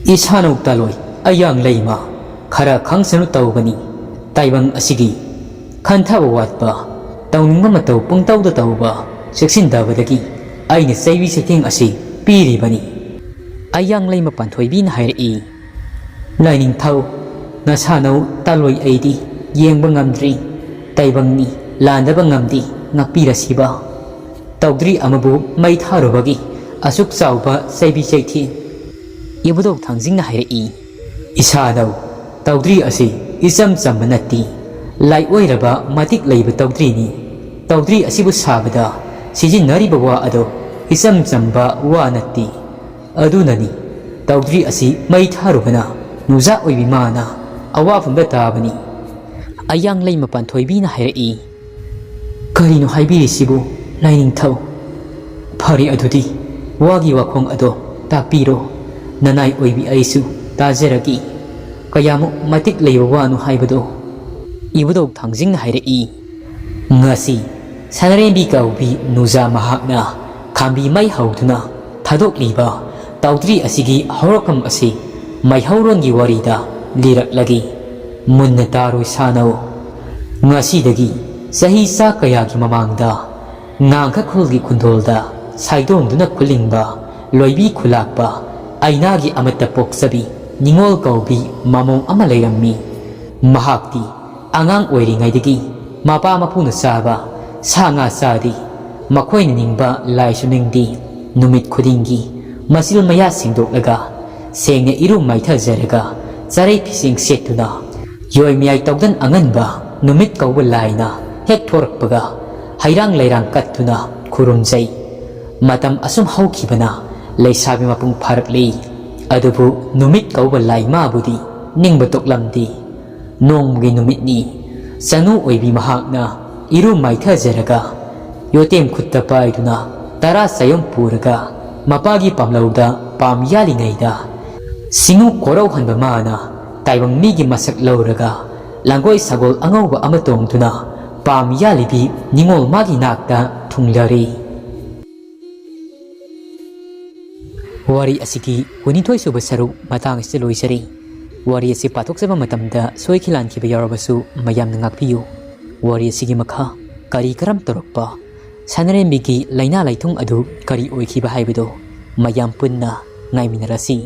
"ꯏꯁꯥꯅꯧ ꯇꯥꯂꯣꯏ ꯑꯌꯥꯡ ꯂꯩꯃ, ꯈꯔ ꯈꯪꯁꯅꯨ ꯇꯧꯕꯅꯤ꯫ ꯇꯥꯏꯕꯪ ꯑꯁꯤꯒꯤ ꯈꯟꯊꯕ ꯋꯥꯠꯄ, ꯇꯧꯅꯤꯡꯕ ꯃꯇꯧ ꯄꯨꯡꯇꯧꯗ ꯇꯧꯕ, ꯆꯦꯛꯁꯤꯟꯗꯕꯗꯒꯤ ꯑꯩꯅ ꯆꯩꯕꯤ ꯆꯩꯊꯦꯡ ꯑꯁꯤ ꯄꯤꯔꯤꯕꯅꯤ"꯫ ꯑꯌꯥꯡ ꯂꯩꯃ ꯄꯥꯟꯊꯣꯏꯕꯤꯅ ꯍꯥꯏꯔꯛꯏ, "ꯂꯥꯏꯅꯤꯡꯊꯧ, ꯅꯁꯥꯅꯧ ꯇꯥꯂꯣꯏ ꯑꯩꯗꯤ ꯌꯦꯡꯕ ꯉꯝꯗ꯭ꯔꯤ꯫ ꯇꯥꯏꯕꯪꯅꯤ, ꯂꯥꯟꯗꯕ ꯉꯝꯗꯦ, ꯉꯥꯛꯄꯤꯔꯁꯤꯕ꯫ ꯇꯧꯗ꯭ꯔꯤ ꯑꯃꯕꯨ ꯃꯩ ꯊꯥꯔꯨꯕꯒꯤ ꯑꯁꯨꯛ ꯆꯥꯎꯕ ꯆꯩꯕꯤ ꯆꯩꯊꯦꯡ"꯫ ꯏꯕꯨꯙꯧ ꯊꯥꯡꯖꯤꯡꯅ ꯍꯥꯏꯔꯛꯏ, "ꯏꯁꯥꯅꯧ, ꯇꯧꯗ꯭ꯔꯤ ꯑꯁꯤ ꯏꯆꯝ ꯆꯝꯕ ꯅꯠꯇꯦ꯫ ꯂꯥꯏ ꯑꯣꯏꯔꯕ ꯃꯇꯤꯛ ꯂꯩꯕ ꯇꯧꯗ꯭ꯔꯤꯅꯤ꯫ ꯇꯧꯗ꯭ꯔꯤ ꯑꯁꯤꯕꯨ ꯁꯥꯕꯗ ꯁꯤꯖꯤꯟꯅꯔꯤꯕ ꯋꯥ ꯑꯗꯣ ꯏꯆꯝ ꯆꯝꯕ ꯋꯥ ꯅꯠꯇꯦ꯫ ꯑꯗꯨꯅꯅꯤ, ꯇꯧꯗ꯭ꯔꯤ ꯑꯁꯤ ꯃꯩ ꯊꯥꯔꯨꯕꯅ ꯅꯨꯖꯥ ꯑꯣꯏꯕꯤ ꯃꯥꯅ ꯑꯋꯥꯐꯝꯗ ꯇꯥꯕꯅꯤ"꯫ ꯑꯌꯥꯡ ꯂꯩꯃ ꯄꯥꯟꯊꯣꯏꯕꯤꯅ ꯍꯥꯏꯔꯛꯏ, "ꯀꯔꯤꯅꯣ ꯍꯥꯏꯕꯤꯔꯤꯁꯤꯕꯨ, ꯂꯥꯏꯅꯤꯡꯊꯧ? ꯐꯔꯦ, ꯑꯗꯨꯗꯤ ꯋꯥꯒꯤ ꯋꯥꯈꯣꯡ ꯑꯗꯣ ꯇꯥꯛꯄꯤꯔꯣ꯫ ꯅꯅꯥꯏ ꯑꯣꯏꯕꯤ ꯑꯩꯁꯨ ꯇꯥꯖꯔꯒꯦ꯫ ꯀꯌꯥꯃꯨꯛ ꯃꯇꯤꯛ ꯂꯩꯕ ꯋꯥꯅꯣ ꯍꯥꯏꯕꯗꯣ"꯫ ꯏꯕꯨꯙꯧ ꯊꯥꯡꯖꯤꯡꯅ ꯍꯥꯏꯔꯛꯏ, "ꯉꯁꯤ ꯁꯅꯔꯦꯝꯕꯤ ꯀꯧꯕꯤ ꯅꯨꯖꯥ ꯃꯍꯥꯛꯅ ꯈꯥꯝꯕꯤ ꯃꯩ ꯍꯧꯗꯨꯅ ꯊꯥꯗꯣꯛꯂꯤꯕ ꯇꯧꯗ꯭ꯔꯤ ꯑꯁꯤꯒꯤ ꯍꯧꯔꯛꯐꯝ ꯑꯁꯤ ꯃꯩꯍꯧꯔꯣꯟꯒꯤ ꯋꯥꯔꯤꯗ ꯂꯤꯔꯛꯂꯒꯦ꯫ ꯃꯨꯟꯅ ꯇꯥꯔꯣꯏ ꯁꯥꯅꯧ꯫ ꯉꯁꯤꯗꯒꯤ ꯆꯍꯤ ꯆꯥ ꯀꯌꯥꯒꯤ ꯃꯃꯥꯡꯗ ꯉꯥꯡꯈ ꯈꯨꯜꯒꯤ ꯈꯨꯟꯗꯣꯜꯗ ꯁꯥꯏꯗꯣꯡꯗꯨꯅ ꯈꯨꯂꯤꯡꯕ ꯂꯣꯏꯕꯤ ꯈꯨꯂꯥꯛꯄ ꯑꯩꯅꯥꯒꯤ ꯑꯃꯠꯇ ꯄꯣꯛꯆꯕꯤ ꯅꯤꯉꯣꯜ ꯀꯧꯕꯤ ꯃꯃꯣꯡ ꯑꯃ ꯂꯩꯔꯝꯃꯤ꯫ ꯃꯍꯥꯛꯇꯤ ꯑꯉꯥꯡ ꯑꯣꯏꯔꯤꯉꯩꯗꯒꯤ ꯃꯄꯥ ꯃꯄꯨꯅ ꯆꯥꯕ ꯁꯥ ꯉꯥ ꯆꯥꯗꯦ꯫ ꯃꯈꯣꯏꯅ ꯅꯤꯡꯕ ꯂꯥꯏꯁꯨ ꯅꯤꯡꯗꯦ꯫ ꯅꯨꯃꯤꯠ ꯈꯨꯗꯤꯡꯒꯤ ꯃꯆꯤꯜ ꯃꯌꯥ ꯁꯦꯡꯗꯣꯛꯂꯒ ꯁꯦꯡꯅ ꯏꯔꯨ ꯃꯥꯏꯊꯖꯔꯒ ꯆꯥꯔꯩ ꯐꯤꯁꯦꯡ ꯁꯦꯠꯇꯨꯅ ꯌꯣꯏ ꯃꯌꯥꯏ ꯇꯧꯗꯟ ꯑꯉꯟꯕ ꯅꯨꯃꯤꯠ ꯀꯧꯕ ꯂꯥꯏꯅ ꯍꯦꯛ ꯊꯣꯔꯛꯄꯒ ꯍꯩꯔꯥꯡ ꯂꯩꯔꯥꯡ ꯀꯠꯇꯨꯅ ꯈꯨꯔꯨꯝꯖꯩ꯫ ꯃꯇꯝ ꯑꯁꯨꯝ ꯍꯧꯈꯤꯕꯅ ꯂꯩꯁꯥꯕꯤ ꯃꯄꯨꯡ ꯐꯥꯔꯛꯂꯤ꯫ ꯑꯗꯨꯕꯨ ꯅꯨꯃꯤꯠ ꯀꯧꯕ ꯂꯥꯏ ꯃꯥꯕꯨꯗꯤ ꯅꯤꯡꯕ ꯇꯣꯛꯂꯝꯗꯦ꯫ ꯅꯣꯡꯃꯒꯤ ꯅꯨꯃꯤꯠꯅꯤ꯫ ꯆꯅꯨ ꯑꯣꯏꯕꯤ ꯃꯍꯥꯛꯅ ꯏꯔꯨ ꯃꯥꯏꯊꯖꯔꯒ ꯌꯣꯇꯦꯝ ꯈꯨꯠꯇ ꯄꯥꯏꯗꯨꯅ ꯇꯔꯥ ꯆꯌꯣꯝ ꯄꯨꯔꯒ ꯃꯄꯥꯒꯤ ꯄꯥꯝꯂꯧꯗ ꯄꯥꯝ ꯌꯥꯜꯂꯤꯉꯩꯗ, ꯁꯤꯡꯎ ꯀꯣꯔꯧꯍꯟꯕ ꯃꯥꯅ ꯇꯥꯏꯕꯪ ꯃꯤꯒꯤ ꯃꯁꯛ ꯂꯧꯔꯒ, ꯂꯥꯡꯒꯣꯏ ꯁꯒꯣꯜ ꯑꯉꯧꯕ ꯑꯃ ꯇꯣꯡꯗꯨꯅ ꯄꯥꯝ ꯌꯥꯜꯂꯤꯕꯤ ꯅꯤꯉꯣꯜ ꯃꯥꯒꯤ ꯅꯥꯛꯇ ꯊꯨꯡꯂꯔꯦ꯫ ꯋꯥꯔꯤ ꯑꯁꯤꯒꯤ ꯀꯨꯟꯅꯤꯊꯣꯏ ꯁꯨꯕ ꯁꯔꯨꯛ ꯃꯇꯥꯡ ꯑꯁꯤꯗ ꯂꯣꯏꯖꯔꯦ꯫ ꯋꯥꯔꯤ ꯑꯁꯤ ꯄꯥꯊꯣꯛꯆꯕ ꯃꯇꯝꯗ ꯁꯣꯏꯈꯤ ꯂꯥꯟꯈꯤꯕ ꯌꯥꯎꯔꯕꯁꯨ ꯃꯌꯥꯝꯅ ꯉꯥꯛꯄꯤꯌꯨ꯫ ꯋꯥꯔꯤ ꯑꯁꯤꯒꯤ ꯃꯈꯥ ꯀꯔꯤ ꯀꯔꯝ ꯇꯧꯔꯛꯄ, ꯁꯅꯥꯔꯦꯝꯕꯤꯒꯤ ꯂꯥꯏꯅꯥ ꯂꯥꯏꯊꯨꯡ ꯑꯗꯨ ꯀꯔꯤ ꯑꯣꯏꯈꯤꯕ ꯍꯥꯏꯕꯗꯨ ꯃꯌꯥꯝ ꯄꯨꯟꯅ ꯉꯥꯏꯃꯤꯟꯅꯔꯁꯤ꯫